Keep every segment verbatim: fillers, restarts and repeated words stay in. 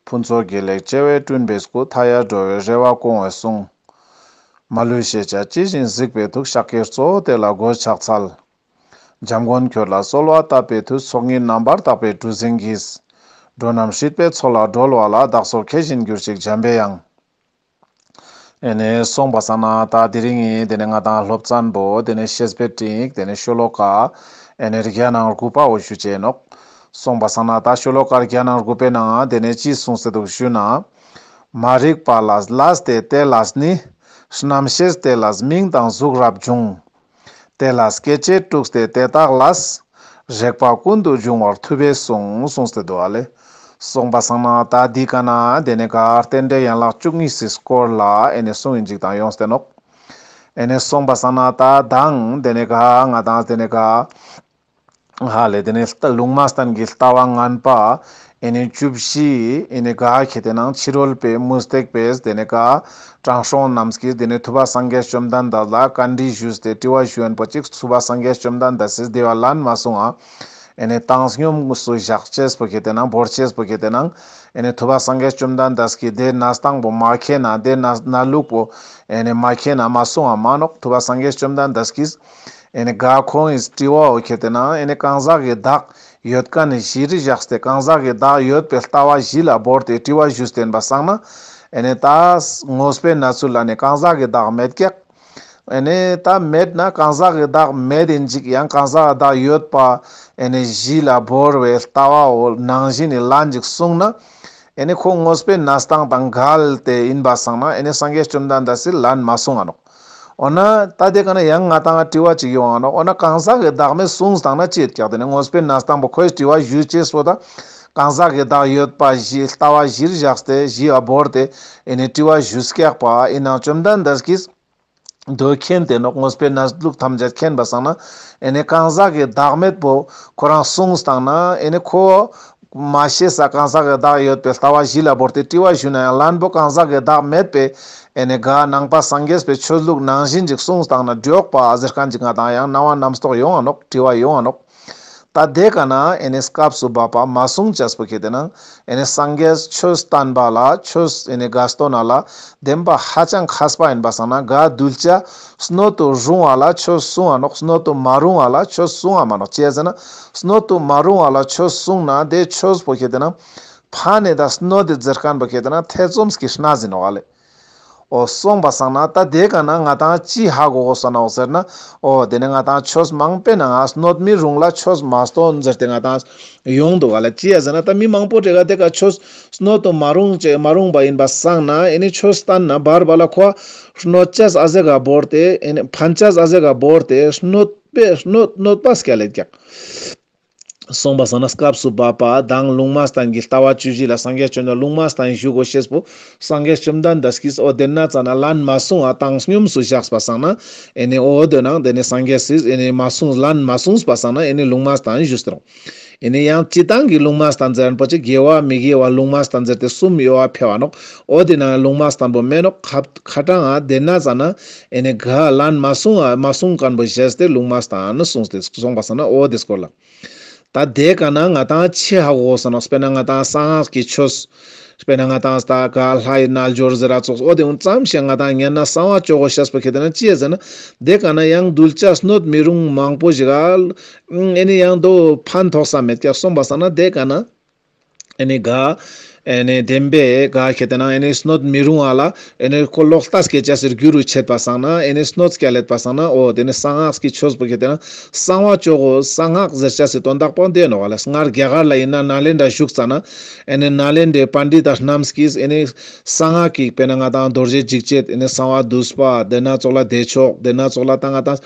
ཕུན་ཚོགས་དགེ་ལེགས་བྱེ་བས་བསྐྲུན་པའི་སྐུ། མཐའ་ཡས་འགྲོ་བའི་རེ་བ་སྐོང་བའི་གསུང་། མ་ལུས་ཤེས་བྱ་ཇི་བཞིན་གཟིགས་པའི་ཐུགས། ཤཱཀྱའི་གཙོ་བོ་དེ་ལ་མགོས་ཕྱག་འཚལ། འཇམ་མགོན་ཁྱོད་ལ་གསོལ་བ་བཏབ་པའི་མཐུས། ཚོགས་གཉིས་རྣམ་པར་དག་པའི་གྲུ་གཟིངས་ཀྱིས། འགྲོ་རྣམས་སྲིད་པའི་མཚོ་ལས་སྒྲོལ་བ་ལ། བདག་སོགས་མཁས་བཞིན་གྱུར་ཅིག་འཇམ་པའི་དབྱངས། ཨེ་ནེ་སོང་པ་སང་ན་ད་དེ་རིང་ངི་དེ་ནེ་ང་དང་སློབ་ཚན་པོ་དེ་ནེ་བཤེས་པའི་སྤྲིངས་ཡིག་དེ་ནེ་ཤོ་ལོ་ཀ་ཨེ་ནེ་བརྒྱ་ནང་དགུ་པ་བོ་ཞུ་ཅེས་ནོག། སོང་པ་སང་ན་ད་ཤོ་ལོ་ཀ་བརྒྱ་ནང་དགུ་པའི་ནང་དེ་ནེ་ཅི་གསུངས་ཏེ་འདུག་ཞུ་ན། མ་རིག་པ་ལས་ལས་ཏེ་དེ་ལས་ནི། རྣམ་ཤེས་དེ་ལས་མིང་དང་གཟུགས་རབ་འབྱུང་། དེ་ལས་སྐྱེ་མཆེད་དྲུག་སྟེ་དེ་དག་ལས། རེག་པ་ཀུན་ཏུ་འབྱུང་བར་ཐུབ་པས་གསུངས། གསུངས་ཏེ་འདུག་ཨ་ལེ། སོང་པ་སང་ན་ད་འདི་ཀ་ན་དེ་ནེ་ག་རྟེན་འབྲེལ་ཡན་ལག་བཅུ་གཉིས་སི་སྐོར་ལ་ཨེ་ནེ་གསུང་ཡིན་ཅིག་དང་ཡོངས་ཏེ་ནོག། ཨེ་ནེ་སོང་པ་སང་ན་ད་དང་དེ་ནེ་ག་ང་དང་དེ་ནེ་ག་ཧ་ལེ་དེ་ནེ་ལྟ་ལུང་མ་བསྟན་གྱི་ལྟ་བ་ངན་པ་ཨེ་ནེ་བཅུ་བཞི་ཨེ་ནེ་ག་ཁེ་ཏེ་ནང་ཕྱི་རོལ་པའི་མུ་སྟེགས་པས་དེ་ནེ་ག་དྲང་སྲོང་རྣམས་ཀྱིས་དེ་ནེ་ཐུབ་པ་སངས་རྒྱས་བཅོམ་ལྡན་འདས་ལ་བཀའ་འདྲི་ཞུས་ཏེ་དྲི་བ་ཞུ་ཡན་པོ་ཅིག་ཐུབ་པ་སངས་རྒྱས་བཅོམ་ལྡན་འདས་སིས་དེ་བ་ལན་མ་གསུང་ང་། ཨེ་ནེ་བཏང་སྙོམས་སུ་བཞག་ཅེས་པོ་ཁེ་ཏེ་ནང་བོར་ཅེས་པོ་ཁེ་ཏེ་ནང་ཨེ་ནེ་ཐུབ་པ་སངས་རྒྱས་བཅོམ་ལྡན་འདས་ཀྱིས་དེ་གནས་སྟངས་པོ་མ་མཁྱེན་ན་དེ་གནས་གནས་ལུགས་པོ་ཨེ་ནེ་མ་མཁྱེན་ན་མ་གསུང་ང་མ་ནོག། ཐུབ་པ་སངས་རྒྱས་བཅོམ་ལྡན་འདས་ཀྱིས་ཨེ་ནེ་ག་ཁོང་ངི་དྲི་བ་བོ་ཁེ་ཏེ་ནང་ཨེ་ནེ་གང་ཟག་གི་བདག་ཡོད་མཁན་ནི་གཞིར་བཞག་སྟེ་གང་ཟག་གི་བདག་ཡོད་པའི་ལྟ་བ་གཞི་ལ་བོར་ཏེ་དྲི་བ་ཞུས་ཏེ་ཡིན་པ་སང་ན་ཨེ་ནེ་ད་དངོས་པོའི་གནས་ཚུལ་ལ་ནི་གང་ཟག་གི་བདག་མེད་ཀྱག། ཨེ་ནེ་ད་མེད་ན་གང་ཟག་གི་བདག་མེད་ཡིན་ཅིག་ཡང་གང་ཟག་གི་བདག་ཡོད་པ་ཨེ་ནེ་གཞི་ལ་བོར་བའི་ལྟ་བ་བོ་ནང་བཞིན་ནི་ལན་ཅིག་གསུངས་ན་ཨེ་ནེ་ཁོ་དངོས་པོའི་གནས་སྟངས་དང་འགལ་ཏེ་ཡིན་པ་སང་ན་ཨེ་ནེ་སངས་རྒྱས་བཅོམ་ལྡན་འདས་སིས་ལན་མ་གསུང་ང་ནོག། འོ་ན་ད་དེ་ཀ་ན་ཡང་ང་དང་དྲི་བ་ཅིག་ཡོང་ང་ནོག། འོ་ན་གང་ཟག་གི་བདག་མེད་གསུངས་བཏང་ན་ཅི་ཡོད་ཀྱག། དེ་ནེ་དངོས་པོའི་གནས་སྟངས་པོ་ཁོའི་དྲི་བ་ཞུ་ཅེས་པོ་ད་གང་ཟག་གི་བདག་ཡོད་པ་གཞི་ལྟ་བ་གཞིར་བཞག་སྟེ་གཞི་ལ་བོར་ཏེ་ཨེ་ནེ་དྲི་བ་ཞུས་ཀྱག་པ་ཡིན་ནའང་བཅོམ་ལྡན་འདས་ཀྱིས་དོ་མཁྱེན་ཏེ་ནོག། དངོས་པོའི་གནས་ལུགས་ཐམས་ཅད་མཁྱེན་པ་སང་ན་ཨེ་ནེ་གང་ཟག་གི་བདག་མེད་པོ་ཁོ་རང་གསུངས་བཏང་ན་ཨེ་ནེ་ཁོ་མ་ཤེས་ས་གང་ཟག་གི་བདག་ཡོད་པའི་ལྟ་བ་གཞི་ལ་བོར་ཏེ་དྲི་བ་ཞུ་ན་ཡང་ལན་པོ་གང་ཟག་གི་བདག་མེད་པའི་ཨེ་ནེ་ག་ནང་པ་སངས་རྒྱས་པའི་ཆོས་ལུགས་ནང་བཞིན་ཅིག་གསུངས་བཏང་ན་འགྲིག་པ་ཟེར་མཁན་ཅིག་ང་དང་ཡང་སྣང་བ་རྣམ་རྟོག་ཡོང་ང་ནོག། དྲི་བ་ཡོང་ང་ནོག། ད་དེ་ཀ་ན་ཨེ་ནེ་སྐབས་སུ་བབ་པ་མ་གསུང་ཅེས་པོ་ཁེ་ཏེ་ནང་ཨེ་ནེ་སངས་རྒྱས་ཆོས་བསྟན་པ་ལ་ཆོས་ཨེ་ནེ་ག་སྟོན་ན་ལ་བདེན་པ་ཧ་ཅང་མཁས་པ་ཡིན་པ་སང་ན་ག་གདུལ་བྱ་སྣོད་དུ་རུང་བ་ལ་ཆོས་གསུང་ང་ནོག། སྣོད་དུ་མ་རུང་བ་ལ་ཆོས་གསུང་ང་མ་ནོག། ཅི་ཟེར་ན་སྣོད་དུ་མ་རུང་བ་ལ་ཆོས་གསུང་ན་དེ་ཆོས་པོ་ཁེ་ཏེ་ནང་ཕ་ནེ་ད་སྣོད་དེ་ཟེར་མཁན་པོ་ཁེ་ཏེ་ནང་ཐེ་ཚོམ་གྱི་གནས་ཡིན་ནོག་ཨ་ལེ། འོ་སོང་པ་སང་ན་ད་དེ་ཀ་ན་ང་དང་ཅི་ཧ་གོ་གོས་ནོག་ཟེར་ན། འོ་དེ་ནེ་ང་དང་ཆོས་མང་པོའི་ནང་ང་སྣོད་མི་རུང་ལ་ཆོས་མ་སྟོན་ཟེར་ཏེ་ང་དང་ཡོང་འདུག་ག་ལེ། ཅི་ཡ་ཟེར་ན་ད་མི་མང་པོ་དེ་ཀ་དེ་ཀ་ཆོས་སྣོད་དུ་མ་རུང་ཅེས་མ་རུང་བ་ཡིན་པ་སང་ན་ཨེ་ནེ་ཆོས་བསྟན་ན་བར་བར་ལ་ཁོ་གནོད་ཅེས་ཨ་ཟེ་ག་བོར་ཏེ་ཨེ་ནེ་ཕན་ཅེས་ཨ་ཟེ་ག་བོར་ཏེ་གནོད་པའི་གནོད་གནོད་པ་སྐྱལ་ལེ་ཀྱག། སོང་པ་སང་ན་སྐབས་སུ་བབ་པ་དང་ལུང་མ་བསྟན་གྱི་ལྟ་བ་བཅུ་བཞི་ལ་སངས་རྒྱས་བཅོམ་ལྡན་ལུང་མ་བསྟན་ཞུ་དགོས་ཤེས་པོ་སངས་རྒྱས་བཅོམ་ལྡན་འདས་ཀྱིས་འོ་དེ་ན་ཙ་ན་ལན་མ་གསུང་ང་བཏང་སྙོམས་སུ་བཞག་པ་སང་ན་ཨེ་ནེ་འོ་དེ་ནང་དེ་ནེ་སངས་རྒྱས་སིས་ཨེ་ནེ་མ་གསུངས་ལན་མ་གསུངས་པ་སང་ན་ཨེ་ནེ་ལུང་མ་བསྟན་ཞུས་ཏེ་རུང་ཨེ་ནེ་ཡང་སྤྱི་བཏང་གི་ལུང་མ་བསྟན་ཟེར་མཁན་པོ་ཅིག་དགེ་བ་མི་དགེ་བ་ལུང་མ་བསྟན་ཟེར་ཏེ་གསུམ་ཡོད་པ་ཕལ་བ་ནོག། འོ་དེ་ནང་ལུང་མ་བསྟན་པོ་མེད་ནོག། ཁ་ཁ་ཏང་ང་དེ་ན་ཙ་ན་ཨེ་ནེ་ག་ལན་མ་གསུང་ང་མ་གསུང་མཁན་པོ་བཞེས་ཏེ་ལུང་མ་བསྟན་གསུངས་ཏེ་སོང་པ་སང་ན་འོ་དེ་སྐོར་ལ། ད་དེ་ཀ་ན་ང་དང་ཅི་ཧ་གོ་གོས་ནོག། དཔེར་ན་ང་དང་གསང་སྔགས་ཀྱི་ཆོས། དཔེར་ན་ང་དང་ད་ག་ལྷའི་རྣལ་འབྱོར་ཟེར་ར་ཙོགས་འོ་དེ་འུན་ཙམ་ཞིག་ང་དང་ཉན་ན་གསང་བ་ཅོ་གོས་ཤེས་པོ་ཁེ་ཏེ་ནང་ཅི་ཡ་ཟེར་ན། དེ་ཀ་ན་ཡང་གདུལ་བྱ་སྣོད་མི་རུང་མང་པོ་ཞིག་ག་ཨེ་ནེ་ཡང་དོ་ཕན་ཐོགས་ས་མེད་ཀྱག། སོང་པ་སང་ན་དེ་ཀ་ན་ཨེ་ནེ་ག་ཨེ་ནེ་བདེན་པའི་ག་ཁེ་ཏེ་ནང་ཨེ་ནེ་སྣོད་མི་རུང་བ་ལ། ཨེ་ནེ་ཁོ་ལོག་ལྟ་སྐྱེ་ཅེས་སི་རྒྱུ་རུ་ཆད་པ་སང་ན་ཨེ་ནེ་གནོད་སྐྱལ་ལེད་པ་སང་ན་འོ་དེ་ནེ་གསང་སྔགས་ཀྱི་ཆོས་པོ་ཁེ་ཏེ་ནང་གསང་བ་ཅོ་གོས། གསང་སྔགས་ཟེར་ཅེས་སི་དོན་དག་པོ་དེ་ནོག་ལེ། སྔར་རྒྱ་གར་ལ་ཡིན་ན་ནཱ་ལེནྡྲ་བཞུགས་ཙ་ན་ཨེ་ནེ་ནཱ་ལེནྡྲའི་པཎྜི་ཏ་རྣམས་ཀྱིས་ཨེ་ནེ་གསང་སྔགས་ཀྱི་དཔེར་ན་ང་དང་རྡོ་རྗེ་འཇིགས་བྱེད་ཨེ་ནེ་གསང་བ་བསྡུས་པ་དེ་ན་ཙོགས་ལ་བདེ་མཆོག་དེ་ན་ཙོགས་ལ་ད་ང་དང་གསང་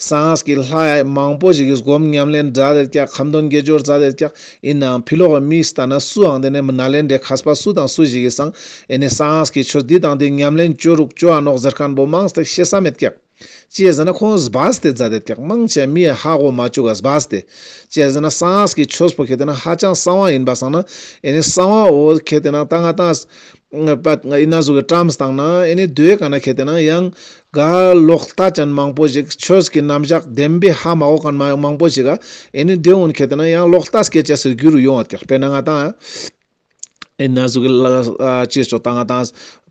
སྔགས་ཀྱི་ལྷ་མང་པོ་ཞིག་གིས་སྒོམ་ཉམས་ལེན་མཛད་དེ་ཀྱག། ཁ་འདོན་དགེ་སྦྱོར་མཛད་དེ་ཀྱག། ཡིན་ནའང་ཕི་ལོག་གི་མིས་ལྟ་ན་སུའང་དེ་ནེ་ནཱ་ལེནྡྲའི་མཁས་པ་སུ་དང་སུ་ཞིག་གིས་སང་ཨེ་ནེ་གསང་སྔགས་ཀྱི་ཆོས་འདི་དང་འདི་ཉམས་ལེན་ཅོ་རུག་ཅོ་འ་ནོག་ཟེར་མཁན་པོ་མང་སྟེ་ཤེས་ས་མེད་ཀྱག། ཅི་ཡ་ཟེར་ན་ཁོང་སྦས་ཏེ་མཛད་དེ་ཀྱག། མང་ཆེ་མིའི་ཧ་གོ་མ་བཅུག་ག་སྦས་ཏེ། ཅི་ཡ་ཟེར་ན་གསང་སྔགས་ཀྱི་ཆོས་པོ་ཁེ་ཏེ་ན་ཧ་ཅང་གསང་བ་ཡིན་པ་སང་ན་ཨེ་ནེ་གསང་བ་འོ་ཁེ་ཏེ་ན་ད་ང་དང་ཡིན་ན་ཟུག་གི་བཀྲམ་སྟེ་ན་ཨེ་ནེ་དེ་ཀ་ན་ཁེ་ཏེ་ན་ཡང་ག་ལོག་ལྟ་ཅན་མང་པོ་ཞིག་ཆོས་ཀྱི་རྣམ་གཞག་བདེན་པའི་ཧ་མ་གོ་མཁན་མང་པོ་ཞིག་ག་ཨེ་ནེ་དེ་འུན་ཁེ་ཏེ་ན་ཡང་ལོག་ལྟ་སྐྱེ་ཅེས་སི་རྒྱུ་རུ་ཡོང་བ་ཀྱག། དཔེར་ན་ང་དང་ ཨེ་ན་ཟུག་གི་ལ་ཨ་ཅི་ཆོས་ད་ང་ཏང་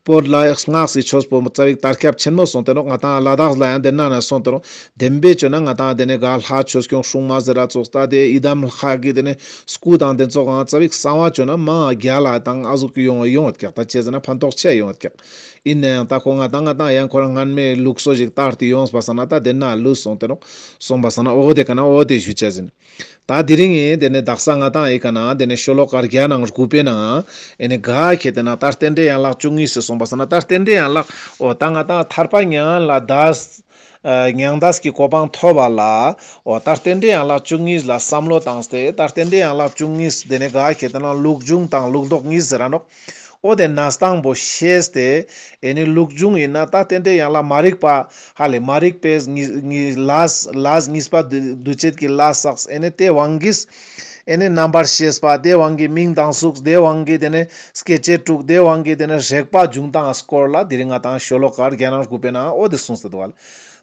བོད་ལ་སྔགས་སི་ཆོས་པོ་རྩ་བའི་དར་ཁྱབ་ཆེན་མོ་སོང་སྟེ་ནོག། ང་ཏང་ལ་དྭགས་ལ་ཡང་དེ་ན་ན་སོང་སྟེ་ནོག། དེན་པའི་ཆོས་ན་ང་ཏང་དེ་ནས་ག་ལྷ་ཆོས་སྐྱོང་སྲུང་མ་ཟེར་ར་ཙོགས་ད་དེ་ཡི་དམ་ལྷ་གི་དེ་ནས་སྐུ་དང་དེ་ཙོགས་ང་རྩ་བའི་གསང་བ་ཆོས་ན་མང་རྒྱལ་ལ་དང་ཨ་ཟུག་གི་ཡོང་ཡོང་བ་ཀྱག། ད་ཅི་ཟེར་ན་ཕན་ཐོགས་ཆེ་ཡོང་བ་ཀྱག། ཡིན་ན་ཡང་ད་ཁོ་ང་ཏང་ང་ཏང་ཡང་ཁོ་རང་སྔན་མའི་ལུགས་སྲོལ་ཞིག་དར་ཏེ་ཡོངས་པ་སང་ན་ད་དེ་ན་ལུས་སོང་སྟེ་ནོག། སོང་པ་སང་ན་འོ་དེ་ག་ན་འོ་དེ་ཞུ་ཆ་ཟིན། ད་དེ་རིང་ངས་དེ་ནས་དག་ས་ང་ཏང་ཨི་ཀ་ན་དེ་ནས་ཤོ་ལོ་ཀ་བརྒྱ་ནང་དགུ་པའི་ནང་ཨེ་ནི་ག་ཁེ་དེ་ན་ད་རྟེན་འབྲེལ་ཡན་ལག་བཅུ་གཉིས་སུ་སོང་པ་སང་ན་ད་རྟེན་འབྲེལ་ཡན་ལག་འོ་ད་ང་ཏང་ཐར་པ་མྱ་ངན་ལས་འདས་ཨ་མྱང་འདས་ཀྱི་གོ་འཕང་ཐོབ་པ་ལ་འོ་ད་རྟེན་འབྲེལ་ཡན་ལག་བཅུ་གཉིས་ལ་བསམ་བློ་བཏང་སྟེ་ད་རྟེན་འབྲེལ་ཡན་ལག་བཅུ་གཉིས་དེ་ནས་ག་ཁེ་དེ་ན་ལུགས་འབྱུང་དང་ལུགས་ལྡོག་གཉིས་ཟེར་ར་ནོག། འོ་དེ་ན་སྟངས་པོ་ཤེས་ཏེ་ཨེ་ནི་ལུགས་འབྱུང་ཡིན་ན་ད་རྟེན་འབྲེལ་ཡན་ལག་མ་རིག་པ་ཧ་ལེ་མ་རིག་པས་ངི་ངི་ལས་ལས་གཉིས་པ་འདུ་འདུ་བྱེད་ཀྱི་ལས་བསགས། ཨེ་ནི་དེ་དབང་གིས་ཨེ་ནི་རྣམ་པར་ཤེས་པ་དེ་དབང་གིས་མིང་དང་གཟུགས་དེ་དབང་གིས་དེ་ནི་སྐྱེ་མཆེད་དྲུག་དེ་དབང་གིས་དེ་ནི་རེག་པ་འབྱུང་སྟངས་སྐོར་ལ་དེ་རིང་ང་ཏང་ཤོ་ལོ་ཀ་བརྒྱ་ནང་དགུ་པའི་ནང་འོ་དེ་གསུངས་ཏེ་འདུག་བ་ལེ།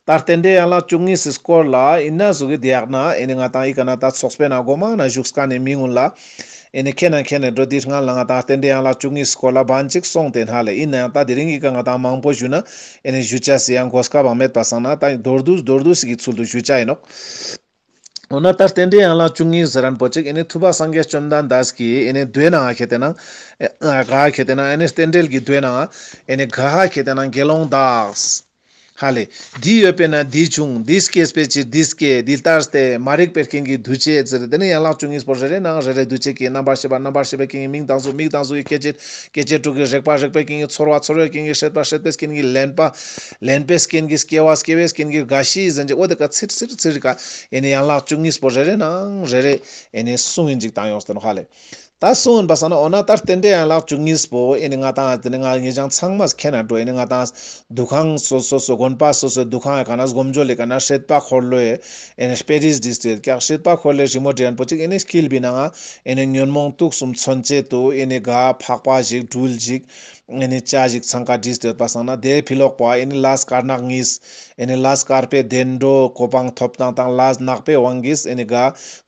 ད་རྟེན་འབྲེལ་ཡན་ལག་བཅུ་གཉིས་སི་སྐོར་ལ་ཡིན་ན་ཟུག་གི་དེ་ཡག་ན་ཨེ་ནི་ང་ཏང་ཨི་ཀ་ན་ད་ཚོགས་པའི་ནང་གོ་མ་ན་བཞུགས་ཀ་ནས་མི་ངུན་ལ་ཨེ་ནི་ཁེ་ན་ཁེ་ནས་འགྲོ་དེ་སྔ་ལ་ང་ཏང་རྟེན་འབྲེལ་ཡན་ལག་བཅུ་གཉིས་སྐོར་ལ་བན་ཅིག་སོང་སྟེ་ཧ་ལེ། ཡིན་ན་ཡང་ད་དེ་རིང་ཨི་ཀ་ང་ཏང་མང་པོ་ཞུ་ན་ཨེ་ནི་ཞུ་ཆ་སི་ཡང་གོ་སྐབས་བང་མེད་པ་སང་ན་ད་མདོར་བསྡུས་མདོར་བསྡུས་ཤིག་གི་ཚུལ་དུ་ཞུ་ཆ་ཡིན་ནོག། འོ་ན་ད་རྟེན་འབྲེལ་ཡན་ལག་བཅུ་གཉིས་ཟེར་རན་པོ་ཅིག་ཨེ་ནི་ཐུབ་པ་སངས་རྒྱས་བཅོམ་ལྡན་འདས་ཀྱི་ཨེ་ནི་མདོའི་ནང་ཁེ་དེ་ན་ཨེ་ག་ཁེ་དེ་ན་ཨེ་ནི་རྟེན་འབྲེལ་གྱི་མདོའི་ནང་ཨེ་ནི་ག་ཁེ་དེ་ན་དགེ་སློང་དག་ཧ་ལེ། འདི་ཡོད་པས་ན་འདི་འབྱུང་། འདི་སྐྱེས་པའི་ཕྱིར་འདི་སྐྱེ། འདི་ལྟར་སྟེ་མ་རིག་པའི་རྐྱེན་གྱིས་འདུ་བྱེད་ཟེར་དེ་ནི་ཡན་ལག་བཅུ་གཉིས་པོ་རེ་རེ་ནང་རེ་རེ་འདུ་བྱེད་ཀྱི་རྣམ་པར་ཤེས་པ་རྣམ་པར་ཤེས་པའི་རྐྱེན་གྱིས་མིང་དང་གཟུགས་མིང་དང་གཟུགས་ཀྱི་སྐྱེ་མཆེད་སྐྱེ་མཆེད་དྲུག་གི་རེག་པ་རེག་པའི་རྐྱེན་གྱིས་ཚོར་བ་ཚོར་བའི་རྐྱེན་གྱིས་སྲེད་པ་སྲེད་པའི་རྐྱེན་གྱིས་ལེན་པ་ལེན་པའི་རྐྱེན་གྱིས་སྐྱེ་བ་སྐྱེ་བའི་རྐྱེན་གྱིས་རྒ་ཤི་ཟེར་གྱི་འོ་དེ་ཀ་ཚིར་ཚིར་ཚིར་ཀ་ཨེ་ནི་ཡན་ལག་བཅུ་གཉིས་པོ་རེ་རེ་ནང་རེ་རེ་ཨེ་ནི་གསུང་ཡིན་ཅིག་བཏང་ཡོང་སྟེ་ནོ་ཧ་ལེ། ད་གསུངས་པ་སང་ན་འོ་ན་ད་རྟེན་འབྲེལ་ཡན་ལག་བཅུ་གཉིས་པོ་ཨེ་ནི་ང་ཏང་དེ་ནི་ང་ངེད་ཅག་ཚང་མ་ཁེ་ན་འགྲོ་ཨེ་ནི་ང་ཏང་འདུ་ཁང་སོ་སོ་སོ་དགོན་པ་སོ་སོའི་འདུ་ཁང་ཡ་ག་ན་སྒོམ་བརྒྱུད་ལི་ཀ་ན་སྲེད་པ་འཁོར་ལོའི་ཨེ་ནི་དཔེ་རིས་བྲིས་ཏེ་ཡོད་ཀྱག། སྲེད་པ་འཁོར་ལོའི་རི་མོ་འདྲ་ཡན་པོ་ཅིག་ཨེ་ནི་དཀྱིལ་པའི་ནང་ཨེ་ནི་ཉོན་མོངས་དུག་གསུམ་མཚོན་བྱེད་དུ་ཨེ་ནི་ག་ཕག་པ་ཞིག་སྦྲུལ་ཞིག་ཨེ་ནི་བྱ་ཞིག་ཚང་ཀ་བྲིས་ཏེ་ཡོད་པ་སང་ན་དེ་ཕི་ལོག་པ་ཨེ་ནི་ལས་དཀར་ནག་གཉིས་ཨེ་ནི་ལས་དཀར་པོའི་བདེ་འགྲོ་གོ་འཕང་ཐོབ་སྟངས་དང་ལས་ནག་པོའི་དབང་གིས་ཨེ་ནི་ག་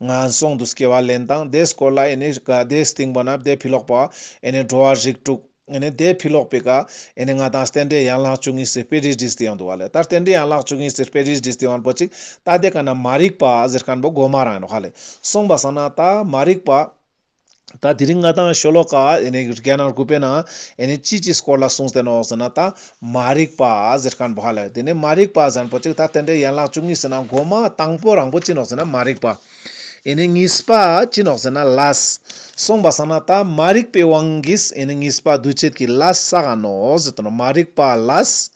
ངན་སོང་དུ་སྐྱེ་བ་ལེན་སྟངས་དེ་སྐོར་ལ་ཨེ་ནི་ག་དེ་སྟིང་པོ་ན་དེ་ཕི་ལོག་པ་ཨེ་ནི་འགྲོ་བ་རིགས་དྲུག་ཨེ་ནི་དེ་ཕི་ལོག་པའི་ཀ་ཨེ་ནི་ང་ཏང་རྟེན་འབྲེལ་ཡན་ལག་བཅུ་གཉིས་སི་དཔེ་རིས་བྲིས་ཏེ་ཡོང་འདུག་བ་ལེ། ད་རྟེན་འབྲེལ་ཡན་ལག་བཅུ་གཉིས་སི་དཔེ་རིས་བྲིས་ཏེ་ཡོང་པོ་ཅིག་ད་དེ་ཀ་ན་མ་རིག་པ་ཟེར་མཁན་པོ་གོ་མ་རང་ནོ་ཧ་ལེ། སོང་པ་སང་ན་ད་མ་རིག་པ་ད་དེ་རིང་ང་ཏང་ཤོ་ལོ་ཀ་ཨེ་ནི་བརྒྱ་ནང་དགུ་པའི་ནང་ཨེ་ནི་ཅི་ཅི་སྐོར་ལ་གསུངས་ཏེ་ནོ་ཟེར་ན་ད་མ་རིག་པ་ཟེར་མཁན་པོ་ཧ་ལེ། དེ་ནི་མ་རིག་པ་ཟེར་མཁན་པོ་ཅིག་ད་རྟེན་འབྲེལ་ཡན་ལག་བཅུ་གཉིས་ཟེར་ན་གོ་མ་དང་པོ་རང་པོ་ཅི་ནོག་ཟེར་ན་མ་རིག་པ། ཨེ་ནི་གཉིས་པ་ཅི་ནོག་ཟེར་ན་ལས། སོང་པ་སང་ན་ད་མ་རིག་པའི་དབང་གིས་ཨེ་ནི་གཉིས་པ་འདུ་བྱེད་ཀྱི་ལས་བསགས་ནོག་ཟེར་ཏེ་ནོ། མ་རིག་པ་ལས་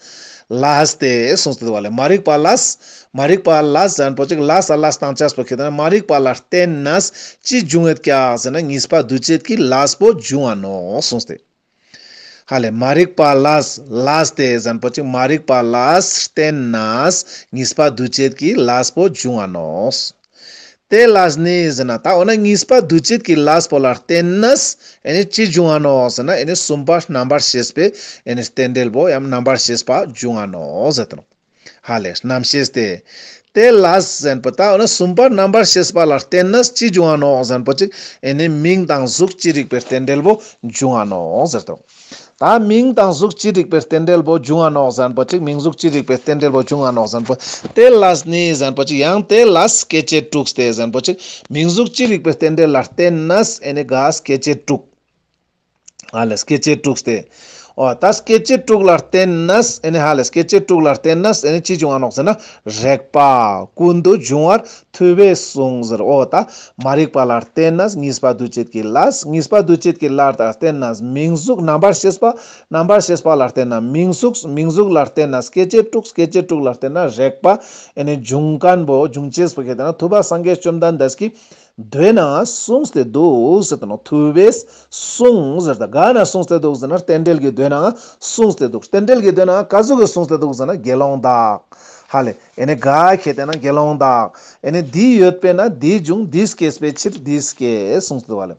ལས་ཏེ་གསུངས་ཏེ་འདུག་བ་ལེ། མ་རིག་པ་ལས་མ་རིག་པ་ལས་ཟེར་མཁན་པོ་ཅིག་ལས་ལས་བཏང་ཆས་པོ་ཁེ་དེ་ན་མ་རིག་པ་ལ་བརྟེན་ནས་ཅི་འབྱུང་ཡོད་ཀྱག་ཟེར་ན་གཉིས་པ་འདུ་བྱེད་ཀྱི་ལས་པོ་འབྱུང་བ་ནོག་གསུངས་ཏེ། ཧ་ལེ་མ་རིག་པ་ལས་ལས་ཏེ་ཟེར་མཁན་པོ་ཅིག་མ་རིག་པ་ལས་བརྟེན་ནས་གཉིས་པ་འདུ་བྱེད་ཀྱི་ལས་པོ་འབྱུང་བ་ནོག། དེ་ལས་ནི་ཟེར་ན་ད་འོ་ན་གཉིས་པ་འདུ་བྱེད་ཀྱི་ལས་པོ་ལ་བརྟེན་ནས་ཨེ་ནི་ཅི་འབྱུང་བ་ནོག་ཟེར་ན་ཨེ་ནི་གསུམ་པ་རྣམ་པར་ཤེས་པའི་ཨེ་ནི་རྟེན་འབྲེལ་པོ་ཡང་རྣམ་པར་ཤེས་པ་འབྱུང་བ་ནོག་ཟེར་ཏེ་ནོ། ཧ་ལེ་རྣམ་ཤེས་ཏེ། དེ་ལས་ཟེར་མཁན་པོ་ད་འོ་ན་གསུམ་པ་རྣམ་པར་ཤེས་པ་ལ་བརྟེན་ནས་ཅི་འབྱུང་བ་ནོག་ཟེར་མཁན་པོ་ཅིག་ཨེ་ནི་མིང་དང་གཟུགས་ཅི་རིགས་པའི་རྟེན་འབྲེལ་པོ་འབྱུང་བ་ནོག་ཟེར་ཏེ་ནོ། ད་མིང་དང་གཟུགས་ཅི་རིགས་པའི་རྟེན་འབྲེལ་པོ་འབྱུང་བ་ནོག་ཟེར་མཁན་པོ་ཅིག་མིང་གཟུགས་ཅི་རིགས་པའི་རྟེན་འབྲེལ་པོ་འབྱུང་བ་ནོག་ཟེར་མཁན་པོ། དེ་ལས་ནི་ཟེར་མཁན་པོ་ཅིག་ཡང་དེ་ལས་སྐྱེ་མཆེད་དྲུག་སྟེ་ཟེར་མཁན་པོ་ཅིག་མིང་གཟུགས་ཅི་རིགས་པའི་རྟེན་འབྲེལ་ལ་བརྟེན་ནས་ཨེ་ནི་ག་སྐྱེ་མཆེད་དྲུག། ཧ་ལེ་སྐྱེ་མཆེད་དྲུག་སྟེ། འོ་ད་སྐྱེ་མཆེད་དྲུག་ལ་བརྟེན་ནས་ཨེ་ནི་ཧ་ལེ་སྐྱེ་མཆེད་དྲུག་ལ་བརྟེན་ནས་ཨེ་ནི་ཅི་འབྱུང་བ་ནོག་ཟེར་ན་རེག་པ་ཀུན་ཏུ་འབྱུང་བར་ཐུབ་པས་གསུངས་ཟེར། འོ་ད་མ་རིག་པ་ལ་བརྟེན་ནས་གཉིས་པ་འདུ་བྱེད་ཀྱི་ལས། གཉིས་པ་འདུ་བྱེད་ཀྱི་ལས་ལ་བརྟེན་ནས་མིང་གཟུགས། རྣམ་པར་ཤེས་པ། རྣམ་པར་ཤེས་པ་ལ་བརྟེན་ནས་མིང་གཟུགས། མིང་གཟུགས་ལ་བརྟེན་ནས་སྐྱེ་མཆེད་དྲུག། སྐྱེ་མཆེད་དྲུག་ལ་བརྟེན་ནས་རེག་པ། ཨེ་ནི་འབྱུང་མཁན་པོ་འབྱུང་ཅེས་པོ་ཁེ་དེ་ན་ཐུབ་པ་སངས་རྒྱས་བཅོམ་ལྡན་འདས་ཀྱི་མདོའི་ནང་གསུངས་ཏེ་འདུག་ཟེར་ཏེ་ནོ། ཐུབ་པས་གསུངས་ཟེར་ཏེ་ག་ན་གསུངས་ཏེ་འདུག་ཟེར་ན་རྟེན་འབྲེལ་གྱི་མདོའི་ནང་གསུངས་ཏེ་འདུག། རྟེན་འབྲེལ་གྱི་མདོའི་ནང་ག་ཟུག་གི་གསུངས་ཏེ་འདུག་ཟེར་ན་དགེ་སློང་དག། ཧ་ལེ། ཨེ་ནི་ག་ཁེ་དེ་ན་དགེ་སློང་དག། ཨེ་ནི་འདི་ཡོད་པས་ན་འདི་འབྱུང་། འདི་སྐྱེས་པའི་ཕྱིར་འདི་སྐྱེ་གསུངས་ཏེ་འདུག་ཧ་ལེ།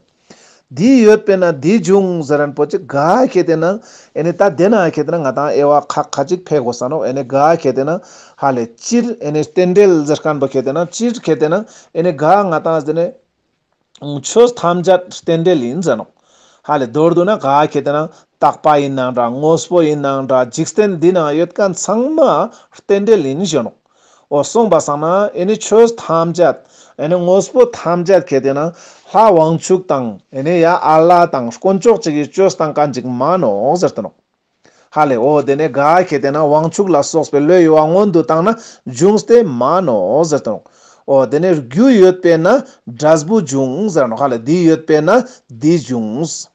འདི་ཡོད་པས་ན་འདི་འབྱུང་ཟེར་མཁན་པོ་ཅིག་ག་ཁེ་དེ་ན་ཨེ་ནི་ད་དེ་ན་ཁེ་དེ་ན་ང་ཏང་དབྱེ་བ་ཁ་ཁ་ཅིག་ཕེ་དགོས་ས་ནོག། ཨེ་ནི་ག་ཁེ་དེ་ན་ཧ་ལེ་སྤྱིར་ཨེ་ནི་རྟེན་འབྲེལ་ཟེར་མཁན་པོ་ཁེ་དེ་ན་སྤྱིར་ཁེ་དེ་ན་ཨེ་ནི་ག་ང་ཏང་དེ་ནི་ཆོས་ཐམས་ཅད་རྟེན་འབྲེལ་ཡིན་ཟེར་ནོག། ཧ་ལེ་མདོར་བསྡུ་ན་ག་ཁེ་ཏེ་ན་རྟག་པ་ཡིན་ནའང་འདྲ། དངོས་པོ་ཡིན་ནའང་འདྲ། འཇིག་རྟེན་འདི་ནང་ཡོད་མཁན་ཚང་མ་རྟེན་འབྲེལ་ཡིན་ཞུ་ནོག། འོ་གསུངས་པ་སང་ན་ཨེ་ནི་ཆོས་ཐམས་ཅད་ཨེ་ནི་དངོས་པོ་ཐམས་ཅད་ཁེ་ཏེ་ན་ལྷ་དབང་ཕྱུག་དང་ཨེ་ནི་ཡ་ཨ་ལ་དང་དཀོན་མཆོག་ཅིག་གི་བཅོས་བཏང་མཁན་ཅིག་མ་ནོག་ཟེར་ཏེ་ནོག། ཧ་ལེ། འོ་དེ་ནས་ག་ཁེ་ཏེ་ན་དབང་ཕྱུག་ལ་སོགས་པའི་བློ་ཡི་བ་མངོན་དུ་བཏང་ན་འབྱུང་སྟེ་མ་ནོག་ཟེར་ཏེ་ནོག། འོ་དེ་ནས་རྒྱུ་ཡོད་པས་ན་འབྲས་བུ་འབྱུང་ཟེར་ནོག། ཧ་ལེ། འདི་ཡོད་པས་ན་འདི་འབྱུང་།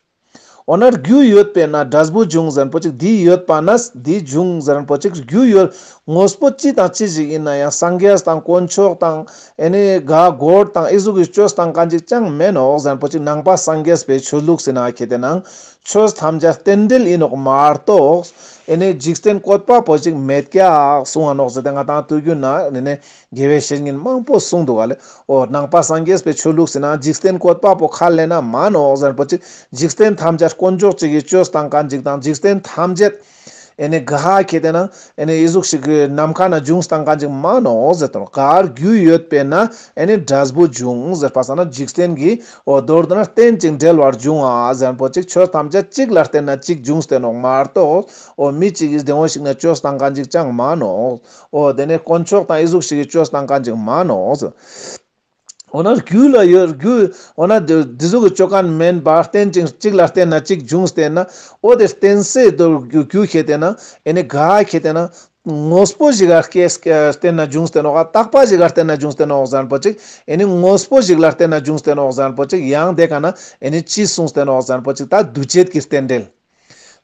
འོ་ན་རྒྱུ་ཡོད་པས་ན་འབྲས་བུ་འབྱུང་ཟེར་མཁན་པོ་ཅིག། འདི་ཡོད་པ་ན་འདི་འབྱུང་ཟེར་མཁན་པོ་ཅིག། རྒྱུ་ཡོད། དངོས་པོ་ཅི་དང་ཅི་ཞིག་ཡིན་ན་ཡང་སངས་རྒྱས་དང་དཀོན་མཆོག་དང་ཨེ་ནི་ག་གོར་དང་ཨི་ཟུག་གི་བཅོས་བཏང་མཁན་ཅིག་ཅང་མེན་ནོག་ཟེར་མཁན་པོ་ཅིག། ནང་པ་སངས་རྒྱས་པའི་ཆོས་ལུགས་ཟེར་ན་ཁེ་ཏེ་ན་ཆོས་ཐམས་ཅད་རྟེན་འབྲེལ་ཡིན་ནོག་མ་གཏོགས་ཨེ་ནི་འཇིག་རྟེན་བཀོད་པ་པོ་ཅིག་མེད་ཀྱག་གསུང་བ་ནོག་ཟེར་ཏེ་ང་དང་དུས་རྒྱུན་ན་ཨེ་ནི་དགེ་བའི་བཤེས་གཉེན་མང་པོ་གསུང་འདུག་ག་ལེ། འོ་ནང་པ་སངས་རྒྱས་པའི་ཆོས་ལུགས་ཟེར་ན་འཇིག་རྟེན་བཀོད་པ་པོ་ཁས་ལེན་ན་མ་ནོག་ཟེར་མཁན་པོ་ཅིག། འཇིག་རྟེན་ཐམས་ཅད་དཀོན་མཆོག་ཅིག་གི་བཅོས་བཏང་མཁན་ཅིག་དང་འཇིག་རྟེན་ཐམས་ཅད་ཨེ་ནི་ག་ཁེ་ཏེ་ན་ཨེ་ནི་ཨི་ཟུག་ཞིག་གི་ནམ་མཁའ་ན་འབྱུང་བཏང་མཁན་ཅིག་མ་ནོག་ཟེར་ཏེ་ནོག། ག་རྒྱུ་ཡོད་པས་ན་ཨེ་ནི་འབྲས་བུ་འབྱུང་ཟེར་པ་སང་ན་འཇིག་རྟེན་གྱི་འོ་མདོར་བསྡུ་ན་རྟེན་ཅིང་འབྲེལ་བར་འབྱུང་བ་ཟེར་མཁན་པོ་ཅིག། ཆོས་ཐམས་ཅད་གཅིག་ལ་བརྟེན་ན་གཅིག་འབྱུང་སྟེ་ནོག་མ་གཏོགས་འོ་མི་གཅིག་གིས་བདེ་མོ་ཞིག་ན་བཅོས་བཏང་མཁན་ཅིག་ཅང་མ་ནོག། འོ་དེ་ནས་དཀོན་མཆོག་དང་ཨི་ཟུག་ཞིག་གིས་བཅོས་བཏང་མཁན་ཅིག་མ་ནོག། འོ་ན་རྒྱུ་ལ་ཡོད་རྒྱུ། འོ་ན་འདི་འདི་ཟུག་གི་བཅོ་མཁན་མེན་པར་རྟེན་ཅིང་གཅིག་ལ་བརྟེན་ན་གཅིག་འབྱུང་སྟེ་ན། འོ་དེ་བརྟེན་སའི་དོ་རྒྱུ་རྒྱུ་ཁེ་ཏེ་ན་ཨེ་ནི་ག་ཁེ་ཏེ་ན་དངོས་པོ་ཞིག་ག་སྐྱེས་བརྟེན་ན་འབྱུང་སྟེ་ནོག། རྟག་པ་ཞིག་ག་བརྟེན་ན་འབྱུང་སྟེ་ནོག་ཟེར་མཁན་པོ་ཅིག། ཨེ་ནི་དངོས་པོ་ཞིག་ལ་བརྟེན་ན་འབྱུང་སྟེ་ནོག་ཟེར་མཁན་པོ་ཅིག། ཡང་དེ་ག་ན་ཨེ་ནི་ཅི་གསུངས་ཏེ་ནོག་ཟེར་མཁན་པོ་ཅིག། ད་འདུ་བྱེད་ཀྱི་རྟེན་འབྲེལ།